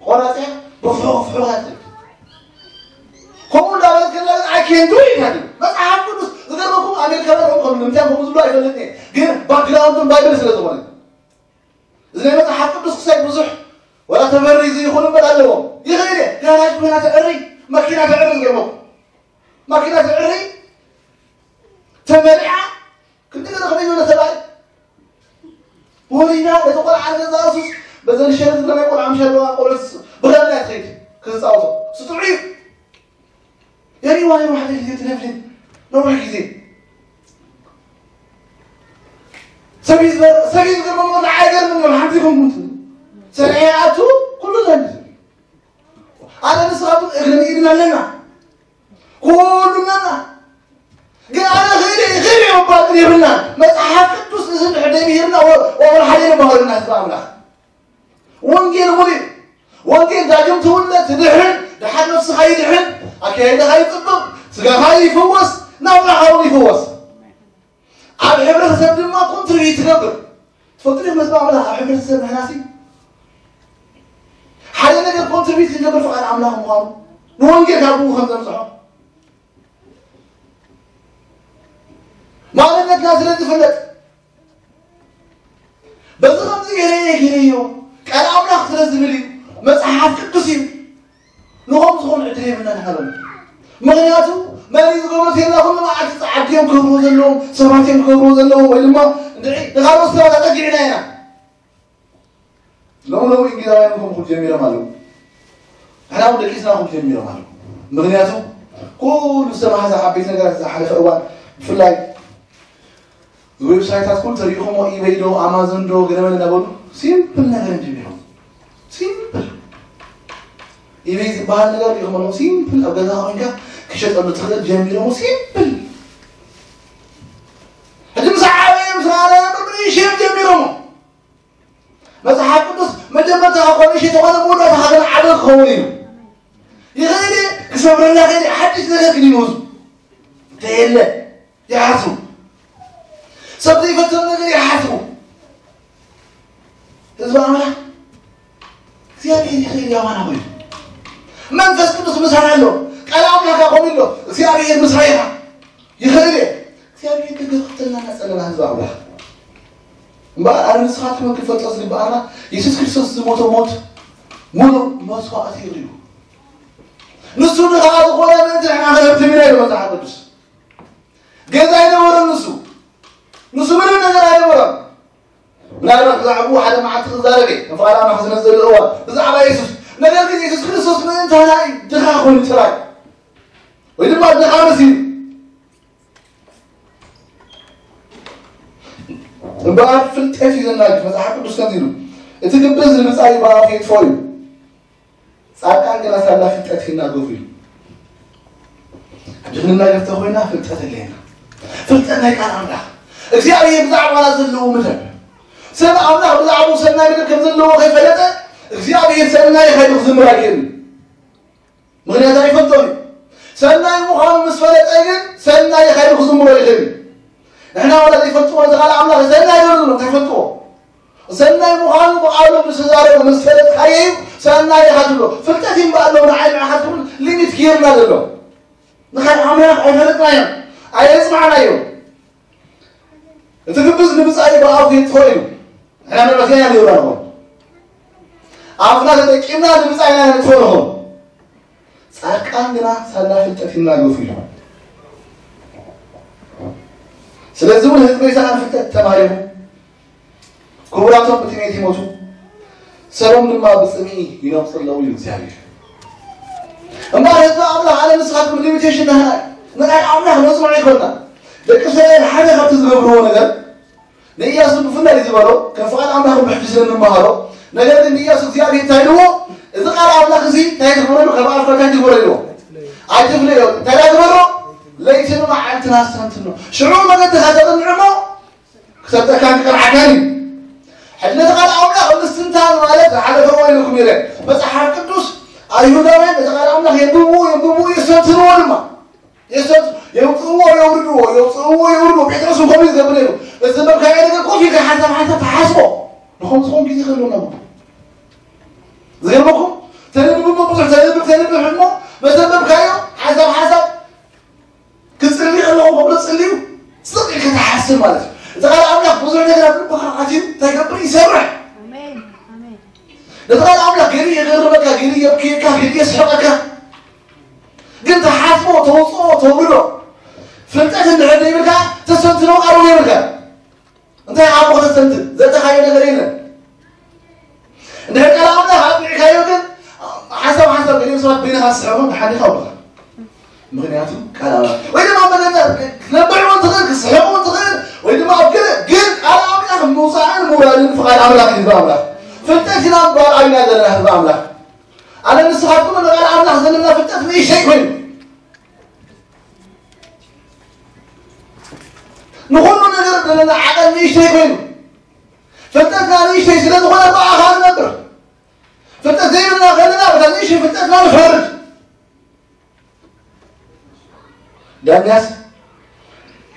ቆራፅያ ብፍሑ ፍሑ ትብል ከምኡ እንዳበለት ከላ ግን I can't do it መፅሓፍ ቅዱስ ዝገርመኩም ኣሜሪካውያን እዮም ከም ንምንታይ ከምኡ ዝብሉ ኣይፈልጥ እየ ግን ባክግራውንዱን ባይብል ስለ ዝኾነ እዚ ናይ መፅሓፍ ቅዱስ ክሳይ ብዙሕ ወላ ተበሪ እዚ ይኹን እምበር ኣለዎም ይኽእል እየ ጋራጅ ኮይና ተዕሪ መኪና ተዕሪ ዝገርመኩም ማኪና ተዕሪ ተመሪዓ ክንዲ ገለ ከመይ ዝበለ ሰብኣይ ወሊዳ ነቲ ቆልዓ ንገዛ ሱስ በዘን ሸለ ዝበለ ናይ ቆልዓ ምሻ ኣለዋ ቆልዑት ብኸመይ ትኸይድ ክዝፃወቶ ስጥዑ እዩ የሪዋ ነይሩ ሓደ ግዜ ትነፍሊን ነዊሕ ግዜ ሰብ ይዝበር ሰብ ይዝገርመሞ ንዓይ ገርምም ሓንቲ ይኮንኩን ሰሪሐ ኣቱ ኩሉ ዘንድ ኣነ ንስኻትኩም እግርን ኢድን ኣለና ኩሉ ኣለና ግን ኣነ ኽእሊ ኽእሊ ምባል ግን የብልና መፅሓፍ ቅዱስ እዚ እንድሕር ደሚርና ወላ ሓደ ንባህልና ህዝቢ ኣምላኽ ወንጌል ሙሉ ወንጌል ዳግም ትውለድ ትድሕን ድሓን ነፍስኻ ይድሕን ኣካይዳኻ ይፅብቕ ስጋኻ ይፍወስ ናብራኻ እውን ይፍወስ ኣብ ሕብረተሰብ ድማ ኮንትሪቢዩት ትገብር ትፈልጡ ዲኹም ህዝቢ ኣምላኽ ኣብ ሕብረተሰብ ንሕናሲ ሓደ ነገር ኮንትሪቢዩት ዝገብር ፍቓድ ኣምላኽ ምዃኑ ንወንጌል ካብ ብኡ ከም ዘምፅሖ ማንነትና ስለ ዝፍለጥ በዚ ከምዚ ገይረየ ገይረዮ ቃል ኣምላኽ ስለ ዝብል እዩ መፅሓፍ ቅዱስ እዩ ንኸም ዝኾኑ ዕድል የብልና ንሓበሉ ምኽንያቱ መን እዩ ዝገብሮ ተላ ኩሉ መዓልቲ ፃዓዲ እዮም ክገብርዎ ዘለዎም ሰባት እዮም ክገብርዎ ዘለዎም ወይ ድማ ንኻልኦት ሰባት ኣፀጊዕና ኢና ሎሚ ሎሚ እንግሊዛውያን ከም ኩሉ ጀሚሮም ኣለዉ ሕና እውን ደቂስና ከም ጀሚሮም ኣለዉ ምኽንያቱ ኩሉ ዝተማሕዘ ዓበይቲ ነገራት ዝሓለፈ እዋን ብፍላይ ዌብሳይታት ኩሉ ተሪኢኹሞ ኢበይ ዶ ኣማዞን ዶ ገለመለ እናበሉ ሲምፕል ነገር እዮም ጀሚሮም። ሲምፕል ኢበይ ዝበሃል ነገር ሪኢኹሞ ኣለኹ። ሲምፕል ኣብ ገዛ ኮይንካ ክሸጠሉ ትኽእል ጀሚሮሞ ሲምፕል። ሕጂ ምስ ዓበየ ምስ ረኣናዮ ብብንእሽዮም ጀሚሮሞ። መጽሓፍ ቅዱስ መጀመርታ ካብ ንእሽተይ ተኾነ መወዳእታ ግን ዓቢ ክኸውን እዩ። ይኽእል እየ ክሰብረላ ኸይደ ሓድሽ ነገር ክዲንውዙ እንተየለ ይሓስቡ። ሰብ ዘይፈተኑ ነገር ይሓስቡ። ህዝቢ ኣምላኽ እግዚኣብሔር ይኽእል ያዋና ኮይኑ መንፈስ ቅዱስ ምሳና ኣሎ። ቃል ኣምላኽ ከምኡ ኣሎ። እግዚኣብሔር ምሳና ይኽእል እየ። እግዚኣብሔር ግን ክፍተልና እናጸለና ህዝቢ ኣምላኽ እምበኣር ኣነ ንስኻትኩም ክንፈልጦ ዝግብኣና የሱስ ክርስቶስ ዝሞቶ ሞት ሙሉእ መስዋእቲ እዩ። ንሱ ንኸኣ ዝኾነ ምእንቲ ንሕና ክንህብትም ኢና ኢሉ መጽሓፍ ቅዱስ። ገዛ ኣይነበሮን ንሱ። ንሱ ምንም ነገር ኣይነበሮን። ምናልባት ብዛዕባኡ ሓደ መዓልቲ ክዛረብ እየ። ከም ፍቓድ ኣምላኽ ዝመጽእ እዋን ብዛዕባ የሱስ። ነገር ግን የሱስ ክርስቶስ ምእንታና እዩ ድኻ ኮይኑ ጥራይ። ወይ ድማ ድኻ መሲሉ። እምበኣር ፍልጠት እዩ ዘናግፍ። መጽሓፍ ቅዱስ ከምዚ ኢሉ፣ "እቲ ግብዝ ንብጻዩ ብኣፉ የጥፍኦ" እዩ። ጻድቃን ግና ሳላ ፍልጠት ይናገፉ ኢሉ። ሕጂ ክንናገፍ ተኾይና ፍልጠት ኣለና። ፍልጠት ናይ ቃል ኣምላኽ እግዚኣብሔር ብዛዕባና ዘለዎ መደብ ሰብ ኣምላኽ ብዛዕባኡ ሰናይ መደብ ከም ዘለዎ ከይፈለጠ እግዚኣብሔር ሰናይ ኸይዱ ክዝምር ኣይክእልን። ምኽንያቱ ኣይፈልጦን እዩ። ሰናይ ምዃኑ ምስ ፈለጠ ግን ሰናይ ኸይዱ ክዝምሮ ይኽእል እዩ። ንሕና ዋላ ዘይፈልጥዎ እዚ ቃል ኣምላኽ ሰናይ ዘሎ እንታይ ፈልጥዎ? ሰናይ ምዃኑ ብቓሉ ምስ ተዛረበ ምስ ፈለጥካዮ እዩ ሰናይ ኢኻ ትብሎ። ፍልጠት እዩ እምበኣር ኣሎ ንዓይ ንዓኻ ትብል ሊሚት ገይርና ዘሎ። ንኻልእ ኣምላኽ ኣይፈለጥናዮን ኣየጽናዕናዮን። እቲ ግብዝ ንብጻዩ ብኣፉ የጥፍኦ ኢሉ ንሕና ንዕበትያ ንብላ ንኾን ኣፍና ተጠቂምና ንብጻይና ነጥፍኦ ንኾን ጻድቃን ግና ሳላ ፍልጠት ይናገፉ ኢሉ። ስለዚ እውን ህዝቢ ይስኣን ፍልጠት ተማሪኹ ክቡራቶም ብጥሜት ይሞቱ ሰሎም ድማ ብጽምኢ ይነቕጹ ኣለዉ ኢሉ እግዚኣብሔር። እምበኣር ህዝቢ ኣምላኽ ኣነ ንስኻትኩም ሊሚቴሽን ናህና ንቃል ኣምላኽ ነጽንዖ ይኮንና። ደቂ እስራኤል ሓደ ካብቲ ዝገብርዎ ነገር ንኢያሱ ብፍላይ ዝበሎ ከም ፍቓድ ኣምላኽ ብሕጂ ስለ እንመሃሮ ነገር ግን ንኢያሱ እግዚኣብሔር እንታይ ኢልዎ እዚ ቃል ኣምላኽ እዚ እንታይ ትግበረሉ ካብ ኣፍካ እንታይ ትግበረ ኢልዎ ኣይትፍለዮ እንታይ ዳ ትግበሮ ለይትን መዓልትን ኣስተንትኖ ሽዑ መገድኻ ተቕንዕ እሞ ክሰጠካን ክቀርዓካን እዩ። ሕጂ ነቲ ቃል ኣምላኽ ምስትንታን ማለት ዝሓለፈ ወይልኩም ኢለ መጽሓፍ ቅዱስ ኣይሁዳውያን ነቲ ቃል ኣምላኽ የንብብዎ የንብብዎ የስተንትንዎ ድማ የሰት የውፅእዎ የውርድዎ የውፅእዎ የውርድዎ ጴጥሮስ እንኮም ዝገብር ነይሩ። እዚ መካያ ነገር ኮፍ ኢልካ ሓሳብ ሓሳብ ተሓስቦ ንኸም ዝኾን ግዜ ከሎ ነብሩ ዝገርመኩም ተንብብ እሞ ብዙሕ ተንብብ ተንብብ እሞ መሰንበብካዮ ሓሳብ ሓሳብ ክጽሊ ከለኹ ከብሎ ጽልዩ ስቕ ኢልካ ተሓስብ ማለት እዩ። እዚ ቃል ኣምላኽ ብዙሕ ነገር ኣብ ልብኻ ኣትዩ እንታይ ገብር ይሰርሕ። ኣሜን ኣሜን። ነቲ ቃል ኣምላኽ ገሊ የገርመካ፣ ገሊ የብክየካ፣ ገሊ የስሕቐካ። ግን ተሓስቦ ተውፅኦ ተውርዶ ፍልጠት እንድሕር ዘይብልካ ተሰንትኖ ቃሉ ዘይብልካ እንታይ ዓቦ ከተስተንትን ዘተኻዮ ነገር የለን። እንድሕር ቃል ኣምላኽ ኣጥቢዕካዮ ግን ሓሳብ ሓሳብ ገሊኦም ሰባት በይንኻ ዝስሕቑ ሓሊኻ ውልኻ ምክንያቱ ቃል ኣምላኽ ወይ ድማ መገዳ ክትነብዕ እውን ትኽእል ክስሕቕ እውን ትኽእል ወይ ድማ ኣብ ገለ ግን ቃል ኣምላኽ ምውፃእን ምውራድን ፍቓድ ኣምላኽ ህዝቢ ኣምላኽ ፍልጠት ኢና ምባል ኣብና ዘለና ህዝቢ ኣምላኽ ኣነ ንስኻትኩም ንቓል ኣምላኽ ዘለና ፍልጠት ንእሽተይ ኮይኑ ንኹሉ ነገር ዘለና ዓቐን ንእሽተይ ኮይኑ ፍልጠትና ንእሽተይ ስለ ዝኾነ ብኣኻ ንነብር ፍልጠት ዘይብልና ከለና በታ ንእሽተይ ፍልጠትና ንፈርድ ዳኛስ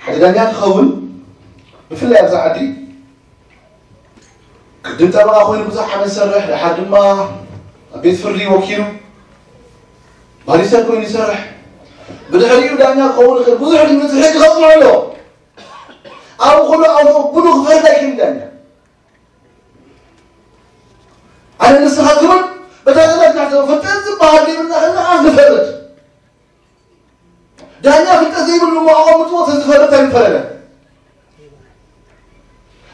ሓደ ዳኛ ክኸውን ብፍላይ ኣብዚ ዓዲ ቅድም ጠበቓ ኮይኑ ብዙሕ ዓመት ዝሰርሕ ደሓር ድማ ኣብ ቤት ፍርዲ ወኪሉ ባሪስተር ኮይኑ ይሰርሕ ብድሕሪኡ ዳኛ ክኸውን ይኽእል ብዙሕ ድምፂ ሕጊ ከፅንዖ ኣለዎ ኣብኡ ከሎ ኣውቶ ብሉ ክፈርድ ኣይክእል ዳኛ ኣነ ንስኻትኩምን በታ ዘመድ ናሕዘ ፍልጠት ዝበሃል ዘይብልና ከለና ንፈርድ ዳኛ ፍልጠት ዘይብሉ እሞ ኣቐምጥዎ ተዝፈርድ ኣይምፈረደ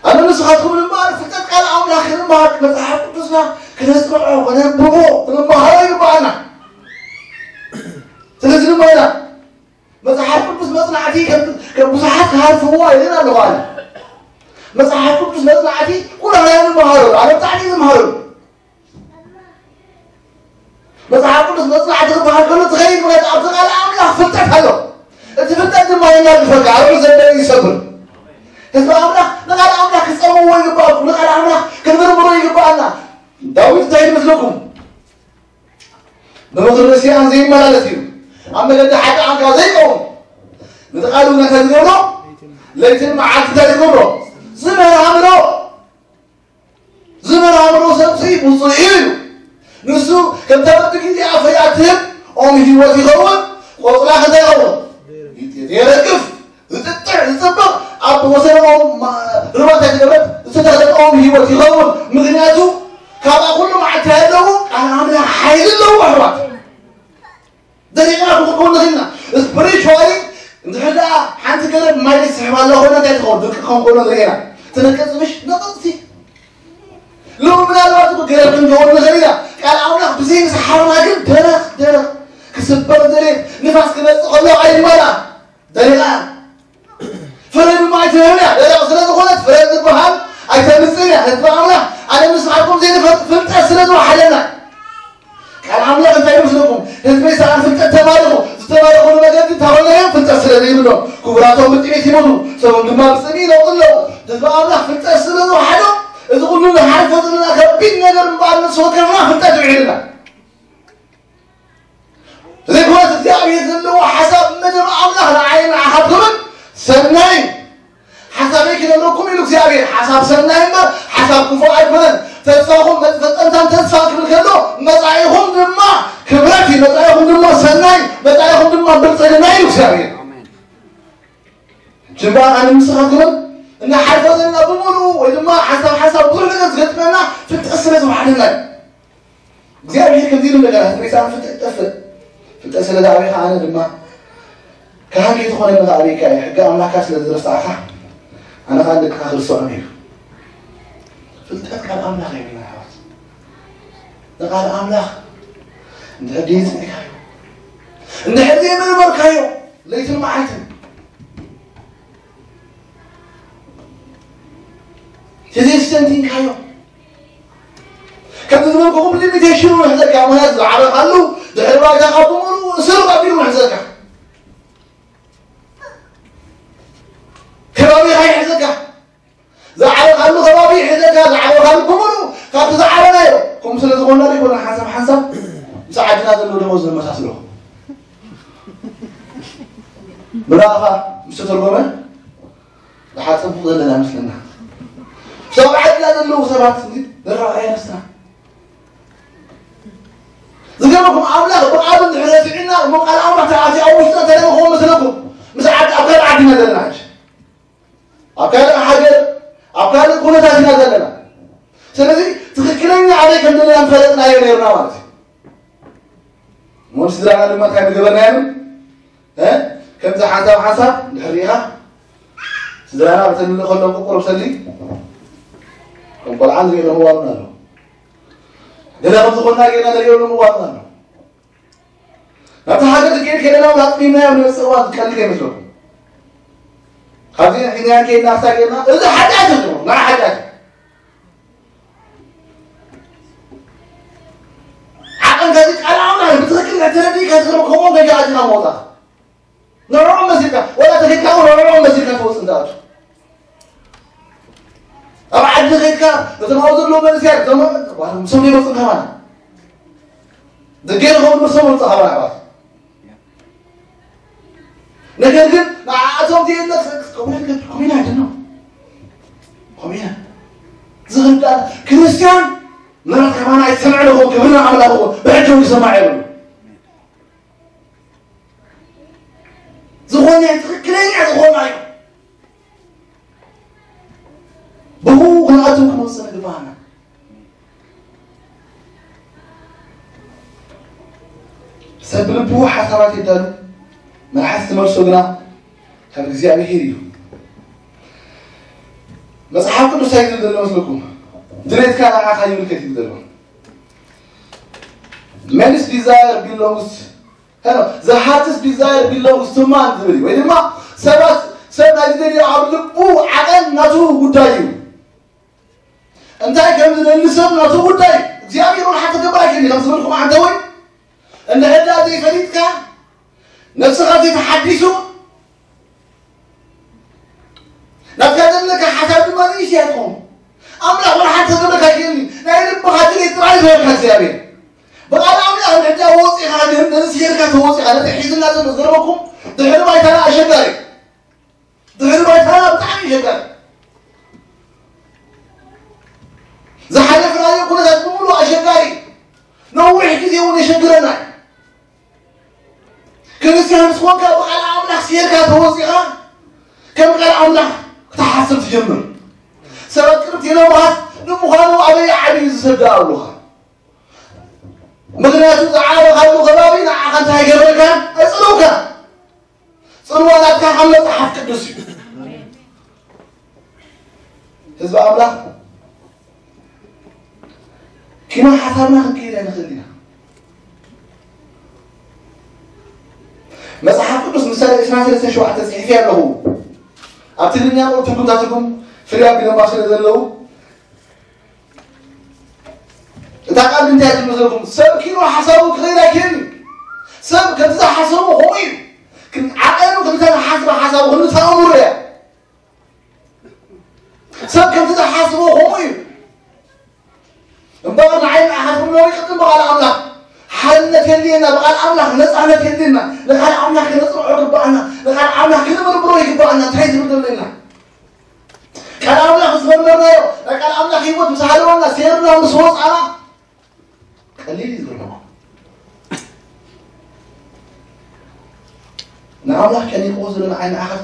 ኣነ ንስኻትኩም ንምበሃል ፍልጠት ቃል ኣምላኽ ክንመሃር መፅሓፍ ቅዱስና ክነፅንዖ ክነንብቦ ክንመሃሮ ይግበኣና ስለዚ ድማ ኢና ከም ብዙሓት ክሃርፍዎ ኣይደን ኣለኹ ኣነ። መጽሓፍ ቅዱስ መጽናዕቲ ኩላህና ንመሃረሉ፣ ኣነ ብጣዕሚ ዝመሃረሉ። መጽሓፍ ቅዱስ መጽናዕቲ ክበሃል ከሎ ትኸይድ ማለት ኣብቲ ቃል ኣምላኽ ፍልጠት ኣሎ። እቲ ፍልጠት ድማ የናግፈካ፣ ኣብኡ ዘበለ ይሰብር። ህዝቢ ኣምላኽ ንቃል ኣምላኽ ክጸምዎ ይግባእኩም፣ ንቃል ኣምላኽ ክንምርምሮ ይግባኣና። ዳዊት እንታይ ይመስለኩም? ብምኽሪ ርእስያን ዘይመላለስ እዩ። ኣብ መገዲ ሓጥኣን ከኣ ዘይቀውም። ነቲ ቃሉ እውን እንታይ ዝገብሮ? ለይትን መዓልቲ እንታይ ዝገብሮ? ዝመራምሮ። ዝመራምሮ ሰብ ብፁዕ እዩ። ንሱ ከምታ በብግዜኣ ፍረ እትህብ ኦም ህይወት ይኸውን። ቆጽላ እንታይ ይኸውን? የረግፍ። ዝጥጥዕ፣ ዝጽብቕ፣ ኣብ ወሰን ኦም ማ-፣ ርባታ ዝገብረት ዝተተኽለ ኦም ህይወት ይኸውን። ምኽንያቱ ካብኣ ኩሉ መዓልቲ ኣለዉ፣ ቃል ኣምላኽ ሓይሊ ኣለዎ ኣሕዋት። ደሪቕና ክንከውን ንኽእል ኢና። ስፕሪቹዋሊ እንድሕር ደኣ ሓንቲ ገረብ ማይ ዘይትስሕብ ኣላ ኮይና እንታይ ትኸውን? ድርቂ ከም ኮይኑ ንርኢ ኢና። ትነቅጽ ምሽ? ነቐጽቲ። ሎሚ ምናልባት እኮ ገረብ ክንከውን ንኽእል ኢና። ቃል ኣምላኽ ብዘይምስሓብና ግን ደረቕ፣ ደረቕ፣ ክስበር ዘድልየት ንፋስ ክመጽእ ከሎ ኣይማላእ። ደሪቓ። ፍረ ድማ ኣይትህብን እያ። ደረቕ ስለ ዝኾነት ፍረ ዝበሃል ኣይተምጽእን እያ። ህዝቢ ኣምላኽ ኣነ ምስሓኩም ዘይንፈልጥ ፍልጠት ስለ ዝወሓደና። ቃል ኣምላኽ እንታይ ይመስለኩም? ህዝበይ ሰኣን ፍልጠት ተማሪኹ፣ ዝተማረኹሉ መገዲ ተበለዮም ፍልጠት ስለ ዘይብሎም። ክቡራቶም ብጥሜት ይሞቱ፣ ሰቦም ድማ ብጽምኢ ይነውጹ ኣለዉ። ህዝቢ ኣምላኽ ፍልጠት ስለ ዝወሓዶ፣ እዚ ኩሉ ንሓልፎ ዘለና ከቢድ ነገር እምበኣር ንሱ ወከፍና ፍልጠት ይውዒልና። ዘይኮነስ እግዚኣብሔር ዘለዎ ሓሳብ ምንም ኣምላኽ ንዓይ ንዓኻ ክብል ሰናይ ሓሳበይ ክነግረኩም ኢሉ እግዚኣብሔር ሓሳብ ሰናይ እምበር ሓሳብ ክፉእ ኣይኮነን። ተስፋኹም መጽፈጠንታን ተስፋ ክብል ከሎ መጻኢኹም ድማ ክብረት እዩ፣ መጻኢኹም ድማ ሰናይ፣ መጻኢኹም ድማ ብልጽግና እዩ እግዚኣብሔር። ሕጂ እምበኣር ኣነ ንስኻትኩምን እናሓልፎ ዘለና ብምሉኡ ወይ ድማ ሓሳብ ሓሳብ ብዙሕ ነገር ዝገጥመና ፍልጠት ስለ ዝወሓደና እዩ። እግዚኣብሔር ከምዚ ኢሉ እንደገና ህዝበይ ሰኣን ፍልጠት ይጠፍእ። ፍልጠት ስለ ዝኣበይካ ኣነ ድማ ካህን ከይትኾነኒ ከኣ ኣበይካ እየ። ሕጊ ኣምላኽካ ስለ ዝረሳዕካ ኣነ ከኣ ንደቅኻ ክርስዖም እዩ። ፍልጠት ቃል ኣምላኽ የብልና ኣሕዋት። ንቃል ኣምላኽ እንድሕር ደየጽኒዕካዮ፣ እንድሕር ደየመርመርካዮ ለይትን መዓልትን ተዘይስተንቲንካዮ ከምቲ ዝበልኩኹም ሊሚቴሽኑ ይሕዘካ። ምኽንያቱ ዝዓበኻሉ ድሕሪ ባይታኻ ብምሉኡ ስር ኣቢሉ ይሕዘካ። ከባቢኻ ይሕዘካ። ዝዓበኻሉ ከባቢ ይሕዘካ። ዝዓበኻሉ ብምሉኡ ካብቲ ዝዓበናዮ ከምኡ ስለ ዝኾንና ዶ ይኮና ሓንሳብ ሓንሳብ ምስ ዓድና ዘሎ ደሞዝ ነመሳስሎ። ብራእኻ ምስ ተተርጎመ ደሓር ጽቡቕ ዘለና ይመስለና። ሰብ ዓድና ዘለዉ ሰባት እዚ ንረኣየ ነስና። ዝገርመኩም ኣምላኽ ብቃሉ እንድሕር ረሲዕና እሞ ቃል ኣምላኽ ተኣትዩ ኣብ ውሽጥና ተደረኹዎ መስለኩም። ምስ ዓዲ ኣብ ካልእ ዓዲ ኢና ዘለና ሕጂ። ኣብ ካልእ ሃገር፣ ኣብ ካልእ ኩነታት ኢና ዘለና። ስለዚ ትኽክለኛ ኣበይ ከም ዘለና ምፈለጥናዮ ነይርና ማለት እዩ። እሞ ንስድራና ድማ እንታይ ምገበርናዮም? እ? ከምዚ ሓንሳብ ሓንሳብ እንድሕር ርኢኻ፣ ስድራና በተን ንልእኸሎም ቆቆሮ ብሰሊ ከም ቆልዓ ንሪኦ ሎም እዋን ኣሎ። ገለ ከም ዝኾንና ጌርና ንሪኦ ሎም እዋን ኣሎ። ናብቲ ሃገር ዝከይድ ከለና እውን ኣጥሚምናዮ ንመጽእ እዋን ዝቀልል ከይመስለኩም። ካብዚ ሒዝናዮ ከይድና ክሳብ ጌርና፣ እዚ ሓጢኣት እዩ፣ ናይ ሓጢኣት እዩ። ዓቐን ከዚ ቃል ኣምላኽ ብትኽክል ተረዲእካ ዝኽርም ከምኦም ከይዳ ኣቲኻ መውጻእኻ። ንዕኦም መሲልካ፣ ወላ ተኸድካ እውን ንዕኦም መሲልካ ትወጽእ እንዳ ኣቱ። ኣብ ዓዲ ከይድካ፣ እቶም ኣብኡ ዘለዉ መንእሰያት፣ እቶም፣ ዋላ፣ ምሶም ዘይመጹ እንዳ ማለት። ደገ ንኸውድ ምሶም መጹ ካብ ኣሕዋት። ነገር ግን ንዓኣቶም ዘይለ ከምኡ ኢልና ከምኡ ኢና ድነው። ከምኡ ኢና። ዝኽዳ ክርስቲያን ምሕረት ከማና ኣይትሰምዕ ለኹ ክብርና ኣምላኽ እኮ ብሕጂ ይሰማዕ የብሉ። ዝኾነ ትኽክለኛ ዝኾነ እዩ። ብኡ ክንኣቱ ክንወስን ይግባኣና። ሰብ ብልቡ ሓሳባት ይዳሉ፣ መልሓስ ትመልሶ ግና ካብ እግዚኣብሔር እዩ። መጽሓፍ ቅዱስ እንታይ ዝብል ዘሎ መስለኩም? ድሌትካ ንዓኻ ይምልከት ይብል ዘሎ። Man's desire belongs፣ the heart's desire belongs to man ዝብል እዩ። ወይ ድማ ሰባት ሰብ ናይ ዝደልዮ ኣብ ልቡ ዓቐን ናቱ ጉዳይ እዩ። እንታይ ከም ዝደሊ ሰብ ናቱ ጉዳይ። እግዚኣብሔር ወላ ሓንቲ ክገብር ኣይክእልን ከም ዝበልኩም ዓንተ ወይ እንድሕር ደኣ ዘይፈሊጥካ ነብስኻ ዘይተሓዲሱ ናትካ ዘለካ ሓሳብ ድማ ንእሽያ ትኸውን። ኣምላኽ ወላ ሓንቲ ክገብረካ ኣይክእልን። ናይ ልብኻ ድሌት ጥራይ ዝህበካ እግዚኣብሔር። ብቓል ኣምላኽ ንሕና ወፂኻ ግን ነዚ ሴርካ ተወፂኻ ነቲ ሒዝና ዘሎ ዝገርመኩም ድሕሪ ባይታና ኣሸጋሪ ድሕሪ ባይታና ብጣዕሚ ኣሸጋሪ ዝሓለፍናዮ ኩነታት ብምሉ ኣሸጋሪ ነዊሕ ግዜ እውን የሸግረና እዩ። ክርስትያን ምስ ኮንካ ብቓል ኣምላኽ ሴርካ ተወፂኻ ከም ቃል ኣምላኽ ክትሓስብ ትጀምር። ሰባት ቅርብቲ የለምኻት ንምዃኑ ኣበይ ዓብዩ ዝሰዳ ኣሉኻ ምክንያቱ ዝዓበኻሉ ከባቢ ንዓኻ እንታይ ገበረካ ኣይፅልውካ ፅልዋ ናትካ ካብ መፅሓፍ ቅዱስ እዩ። ህዝቢ ኣምላኽ ኪኖ ሓሳብና ክንክይድ ኣይንኽእል ኢና። መፅሓፍ ቅዱስ ምሳሌ ዕስራን ሰለስተን ሸውዓተ ፅሒፈ ኣለኹ ኣብ ትግርኛ ቁ ትርጉምታ ትርጉም ፍርያ ቢለማ ስለ ዘለዉ እታ ቃል እንታይ ትመስለኩም? ሰብ ኪኖ ሓሳቡ ክኸይድ ኣይክእልን። ሰብ ከምቲ ዝሓሰቡ ከምኡ እዩ። ግን ዓቐኑ ከምታ ዝሓስበ ሓሳቡ ክንተኣምሩ እያ። ሰብ ከምቲ ዝሓስቦ ከምኡ እዩ። እምበኣር ንዓይ ንዓኻትኩም ሎሚ ቅድም ብቓል ኣምላኽ ሓርነት የድልየና፣ ብቓል ኣምላኽ ነፃነት የድልየና። ንቓል ኣምላኽ ክነፅንዖ ይግበኣና፣ ንቓል ኣምላኽ ክንምርምሮ ይግበኣና። እንታይ ዝብል ዘሎ ኢልና ቃል ኣምላኽ ምስ መርመርናዮ ናይ ቃል ኣምላኽ ህይወት ምስ ሃለወና ሴርና ምስ ወፃና ቀሊል እዩ ዝብሎ ንኣምላኽ ቀኒጥዎ ዘሎ ንዓይ ንዓኻት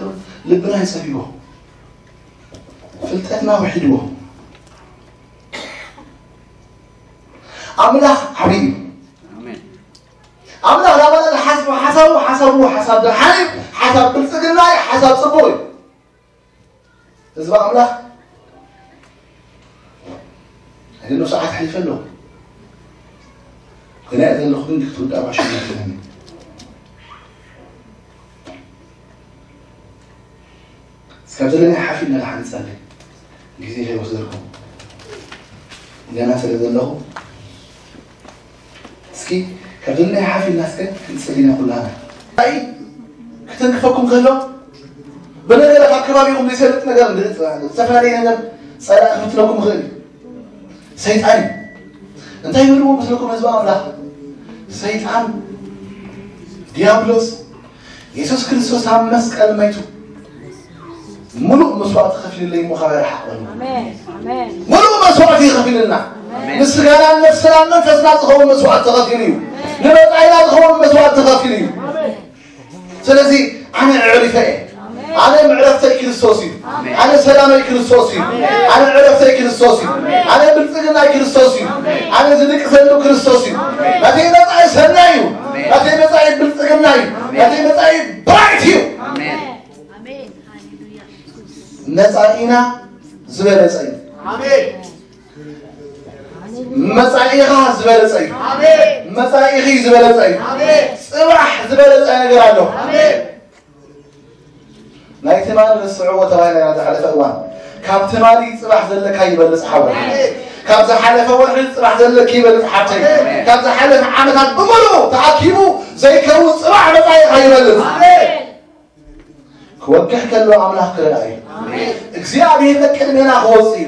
ልብና ይፀቢዎ ፍልጠትና ውሒድዎ ኣምላኽ ዓብይ እዩ ኣምላኽ ናባና ዝሓስቦ ሓሳቡ ሓሳቡ ሓሳብ ደሓን እዩ ሓሳብ ብልፅግና እዩ ሓሳብ ፅቡቅ እዩ ህዝቢ ኣምላኽ ሕዚ ሰዓት ሓሊፈ ኣለኹ ገና እየ ዘለኹ ግን ክትውዳእ ባሽነት እስካብ ዘለና ሓፊ እናደሓን ጸልይ ግዜ ከይወስደልኩም ገና ስለ ዘለኹ እስኪ ካብ ዘለና ሓፊ እናስከ ክንጸልይና ኩላና ኣይ ክትንክፈኩም ከሎ ብነገራት ኣብ ከባቢኹም ዘይሰልጥ ነገር ዝተፈላለዩ ነገር ጸላእ ክፍትነኩም ይኽእል እዩ ሰይጣን እዩ እንታይ ይብልዎ መስለኩም ህዝቢ ኣምላኽ ሰይጣን ዲያብሎስ የሱስ ክርስቶስ ኣብ መስቀል መይቱ ሙሉእ መስዋእቲ ከፊልለይ እሞ ካባይ ረሓቕ በሉ ሙሉእ መስዋእቲ ይኸፊልና ንስጋናን ነፍስናን መንፈስና ዝኸውን መስዋእቲ ተኸፊሉ እዩ ንመጻኢና ዝኸውን መስዋእቲ ተኸፊሉ እዩ ስለዚ ኣነ ዕሪፈ እየ ኣነ ምዕረፍተይ ክርስቶስ እዩ ኣነ ሰላመይ ክርስቶስ እዩ ኣነ ዕረፍተይ ክርስቶስ እዩ ኣነ ብልፅግናይ ክርስቶስ እዩ ኣነ ዝድቅሰሉ ክርስቶስ እዩ ናተይ መፃኢ ሰናይ እዩ ናተይ መፃኢ ብልፅግና እዩ ናተይ መፃኢ ብራይት እዩ መፃኢና ዝበለፀ እዩ መጻኢኻ ዝበለጸ እዩ። መጻኢኺ ዝበለጸ እዩ። ጽባሕ ዝበለጸ ነገር ኣሎ። ናይ ትማሊ ንስዕዎ ተባሂላ እያ ዝሓለፈ እዋን። ካብ ትማሊ ጽባሕ ዘለካ ይበልጽ ሓወይ። ካብ ዝሓለፈ ወርሒ ጽባሕ ዘለኪ ይበልጽ ሓብተይ። ካብ ዝሓለፈ ዓመታት ብምሉኡ ተኣኪቡ ዘይከውን ጽባሕ መጻኢኻ ይበልጽ። ክወግሕ ከሎ ኣምላኽ ክረኣ እዩ እግዚኣብሔር ቅድሜና ክወፅ እዩ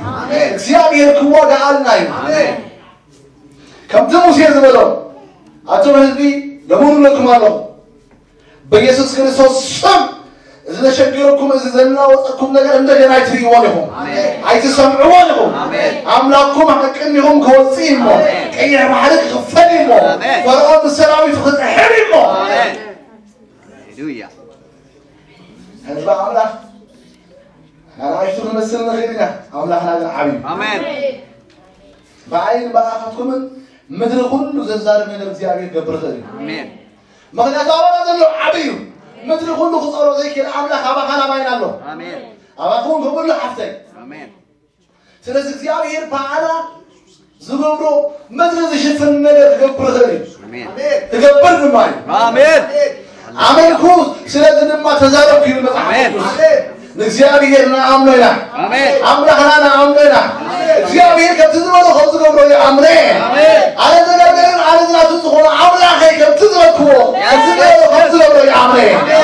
እግዚኣብሔር ክዋጋኣልና እዩ ከምቲ ሙሴ ዝበሎ ኣቶም ህዝቢ ለሙኑለኩም ኣለኹ በኢየሱስ ክርስቶስ ስም እዚ ዘሸግረኩም እዚ ዘናወፀኩም ነገር እንደገና ኣይትርእይዎን ኢኹም ኣይትሰምዕዎን ኢኹም ኣምላኽኩም ኣብ ቅድሚኹም ክወፅእ እሞ ቀይሕ ባሕሪ ክኽፈል እሞ ፈርዖን ብሰራዊቱ ክጥሕል እሞ ሃሌሉያ። ህዝቢ ኣምላኽ ንኣናእሽቱ ክንመስል ንኽእል ኢና፣ ኣምላኽና ግን ዓብዪ እዩ። ኣሜን። ብኣይን ብኣኻትኩምን ምድሪ ኩሉ ዘዛርብ ነገር እግዚኣብሔር ክገብር ይኽእል እዩ። ኣሜን። ምኽንያቱ ኣባና ዘሎ ዓብዪ እዩ። ምድሪ ኩሉ ክጸሮ ዘይክእል ኣምላኽ ኣባኻን ኣባይን ኣሎ። ኣሜን። ኣባኹም ከምኡ ኣሎ ሓፍተይ። ኣሜን። ስለዚ እግዚኣብሔር ብኣና ዝገብሮ ምድሪ ዝሽፍን ነገር ክገብር ይኽእል እዩ። ኣሜን። ክገብር ድማ እዩ። ኣሜን። ኣመንኩ፣ ስለዚ ድማ ተዛረብኩ ይብል መጽሓፍ ኣሜን። ቅዱስ። ንእግዚኣብሔር ንኣምኖ ኢና። ኣሜን። ኣምላኽና ንኣምኖ ኢና። እግዚኣብሔር ከምቲ ዝበሎ ከም ዝገብሮ ይኣምነ። ኣሜን። ኣነ ዘገልግልን ኣነ ዝናቱ ዝኾነ ኣምላኸይ ከምቲ ዝበልክዎ፣ ከምቲ ዝበሎ ከም ዝገብሮ ይኣምነ።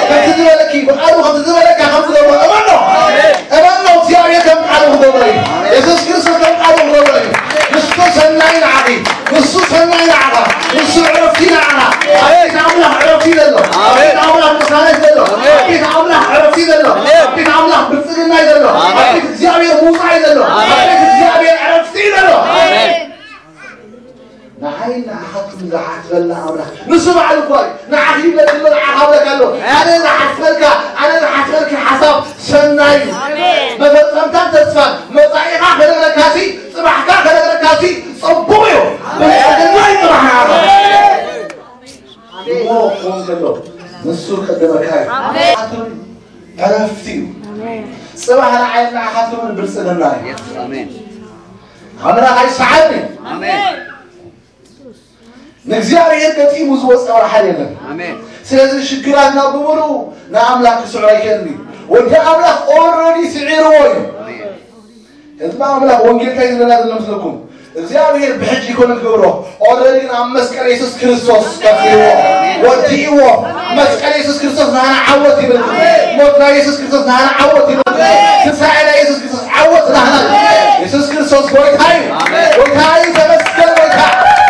ከምቲ ዝበለኪ፣ ብቓሉ ከምቲ ዝበለካ ከም ዝገብሮ እመኖ። ኣሜን። እመኖ፣ እግዚኣብሔር ከም ቃሉ ክገብሮ እዩ። የሱስ ክርስቶስ ከም ቃሉ ክገብሮ እዩ። ንሱ ሰናይ ንዓኺ፣ ንሱ ሰናይ ንዓኻ፣ ንሱ ዕረፍቲ ንዓኻ። ኣብ ቤት ኣምላኽ ዕረፍቲ ዘሎ፣ ኣብ ቤት ኣምላኽ ቅሳነት ዘሎ፣ ኣብ ቤት ኣምላኽ ዕረፍቲ ዘሎ፣ ኣብ ቤት ኣምላኽ ብልጽግና እዩ ዘሎ፣ ኣብ ቤት እግዚኣብሔር ምውጻእ እዩ ዘሎ፣ ኣብ ቤት እግዚኣብሔር ዕረፍቲ እዩ ዘሎ። ኣሜን። ንዓይ ንዓኻትኩም ዝሓስበልና ኣምላኽ ንሱ ባዕሉ እኳ እዩ። ንዓኺ ይብለኪ ኣሎ፣ ንዓኻ እብለካ ኣሎ። ኣነ ዝሓስበልካ፣ ኣነ ዝሓስበልኪ ሓሳብ ሰናይ እዩ። ኣሜን። መፈጸምታን ተስፋን መጻኢኻ ከነግረካሲ፣ ጽባሕካ ከነግረካሲ ጽቡቕ እዩ። ብልጽግና እዩ ጽባሕ ንዓኻ። እሞ ክኸውን ከሎ ንሱ ቀደመካ እዩ። ኣሜን። ኣቶም ዕረፍቲ እዩ። ኣሜን። ጽባሕ ንዓይ ንዓኻትኩም ብልጽግና እዩ። ኣሜን። ኣምላኽ ኣይሰዓርን እዩ። ኣሜን። ንእግዚኣብሔር ገጢሙ ዝወፀ ወርሓል የለን። ኣሜን። ስለዚ ሽግራትና ብምሉኡ ንኣምላኽ ክስዕሮ ኣይክእልን እዩ። ወዲ ኣምላኽ ኦልሬዲ ስዒርዎ እዩ። ኣሜን። ህዝቢ ኣምላኽ ወንጌል እንታይ ዝብለና ዘሎ መስለኩም? እግዚኣብሔር ብሕጂ ይኮነ ክገብሮ ኦልሬዲ ኣብ መስቀል የሱስ ክርስቶስ ከፊልዎ ወዲእዎ። መስቀል የሱስ ክርስቶስ ናህና ዓወት ይብል። ሞት ናይ የሱስ ክርስቶስ ናህና ዓወት ይብል። ትንሳኤ ናይ የሱስ ክርስቶስ ዓወት ናህና። የሱስ ክርስቶስ ጎይታ እዩ። ጎይታ እዩ። ተመስገን ጎይታ።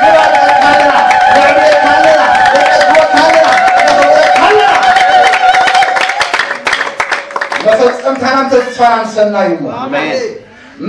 ንባርኸካ ኣለና፣ ነዕብየካ ኣለና፣ ነጸግወካ ኣለና፣ ነኽብረካ ኣለና። መፈጸምታናን ተስፋናን ሰናይ እሞ። ኣሜን።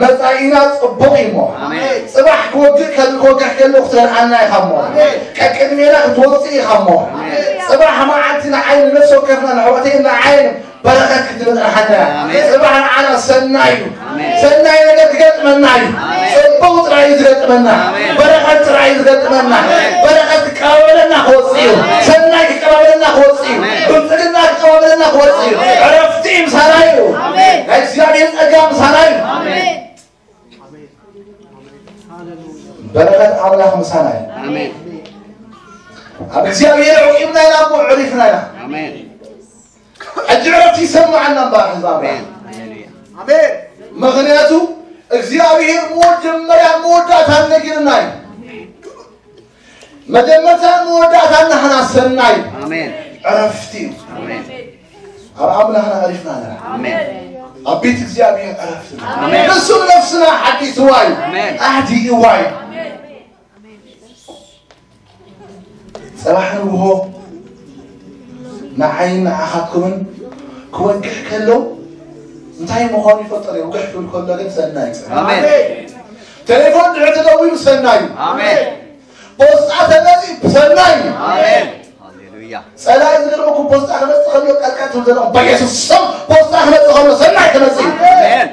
መጻኢና ጽቡቕ እሞ። ኣሜን። ጽባሕ ክወግእ ከል-፣ ክወግሕ ከሎ ክትረድኣና ኢኻ እሞ። ኣሜን። ቀቅድሜና ክትወጽእ ኢኻ እሞ። ኣሜን። ጽባሕ መዓልቲ ንዓይ ንነፍሲ ወከፍና ንሕዋተይ ንዓይ በረኸት ክትመጽናሓና እያ። ኣሜን። ጽባሕ ንዓና ሰናይ እዩ። ኣሜን። ሰናይ ነገር ክገጥመና እዩ። ኣሜን። ጽቡቕ ጥራይ እዩ ዝገጥመና። ኣሜን። በረኸት ጥራይ እዩ ዝገጥመና። ኣሜን። በረኸት ክቀባበለና ክወጽእ እዩ። ኣሜን። ሰናይ ክቀባበለና ክወጽእ እዩ። ኣሜን። ብልጽግና ክቀባበለና ክወጽእ እዩ። ኣሜን። ዕረፍቲ ምሳና እዩ። ኣሜን። ናይ እግዚኣብሔር ጸጋ ምሳና እዩ። ኣሜን። በረኸት ኣምላኽ ምሳና እዩ። ኣሜን። ኣብ እግዚኣብሔር ዕቂብና ኢና እሞ ዕሪፍና ኢና። ኣሜን። ሕጂ ዕረፍቲ ይሰማዓና እምበኣር ህዝቢ ኣምላኽ። ኣሜን። ሃሌሉያ። ኣሜን። ምኽንያቱ እግዚኣብሔር መጀመርያን መወዳእታን ነጊርና እዩ። መጀመርታን መወዳእታን ናህና ሰናይ ኣሜን። ዕረፍቲ እዩ። ኣሜን። ኣብ ኣምላኽና ዕሪፍና ኣለና። ኣሜን። ኣብ ቤት እግዚኣብሔር ዕረፍቲ እዩ። ኣሜን። ንሱ ነፍስና ሓዲስዋ እዩ። ኣሜን። ኣህዲእዋ እዩ። ጽባሕ ንግሆ ንዓይን ንዓኻትኩምን ክወግሕ ከሎ እንታይ ምዃኑ ይፈልጦ እዩ። ውግሕ ክብል ከሎ ግን ሰናይ እዩ። ኣሜን። ቴሌፎን ድሕሪ ተደዊሉ ሰናይ እዩ። ኣሜን። ፖስጣ ተመጺኡ ሰናይ እዩ። ኣሜን። ሃሌሉያ። ጸላኢ ዝገርመኩም ፖስጣ ክመጽእ ከሎ ቀልቀል ትብል ዘለኹም በኢየሱስ ስም ፖስጣ ክመጽእ ከሎ ሰናይ ክመጽእ እዩ። ኣሜን።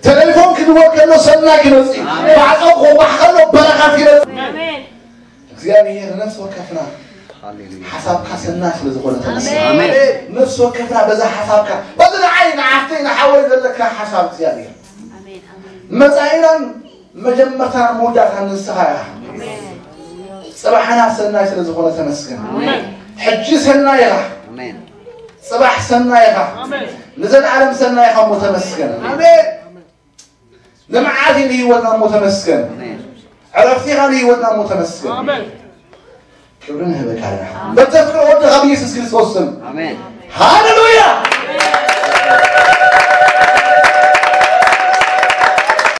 ቴሌፎን ክድወል ከሎ ሰናይ ክመጽእ እዩ። ኣሜን። ማዕጾ ክወሓ ከሎ በረኸት ይመጽእ። ኣሜን። እግዚኣብሔር ነፍሲ ወከፍና ሃሌሉያ። ሓሳብካ ሰናይ ስለ ዝኾነ ተመስገን። ኣሜን። ነፍሲ ወከፍና በዛ ሓሳብካ፣ በዚ ንዓይ ንዓፍተይ ንሓወይ ዘለካ ሓሳብ እግዚኣብሔር ኣሜን፣ ኣሜን። መጻኢናን መጀመርታን መወዳእታን ንስኻ ኢኻ። ኣሜን። ጽባሕና ሰናይ ስለ ዝኾነ ተመስገን። ኣሜን። ሕጂ ሰናይ ኢኻ። ኣሜን። ጽባሕ ሰናይ ኢኻ። ኣሜን። ንዘለዓለም ሰናይ ኢኻ እሞ ተመስገን። ኣሜን። ልምዓት እዩ ንህይወትና እሞ ተመስገን። ኣሜን። ዕረፍቲ ኢኻ ንህይወትና እሞ ተመስገን። ኣሜን። ክብሪ ንህበካ ኣለና። ኣሜን። በተፍቅሮ ወድኻ ብኢየሱስ ክርስቶስ ስም። ኣሜን። ሃሌሉያ።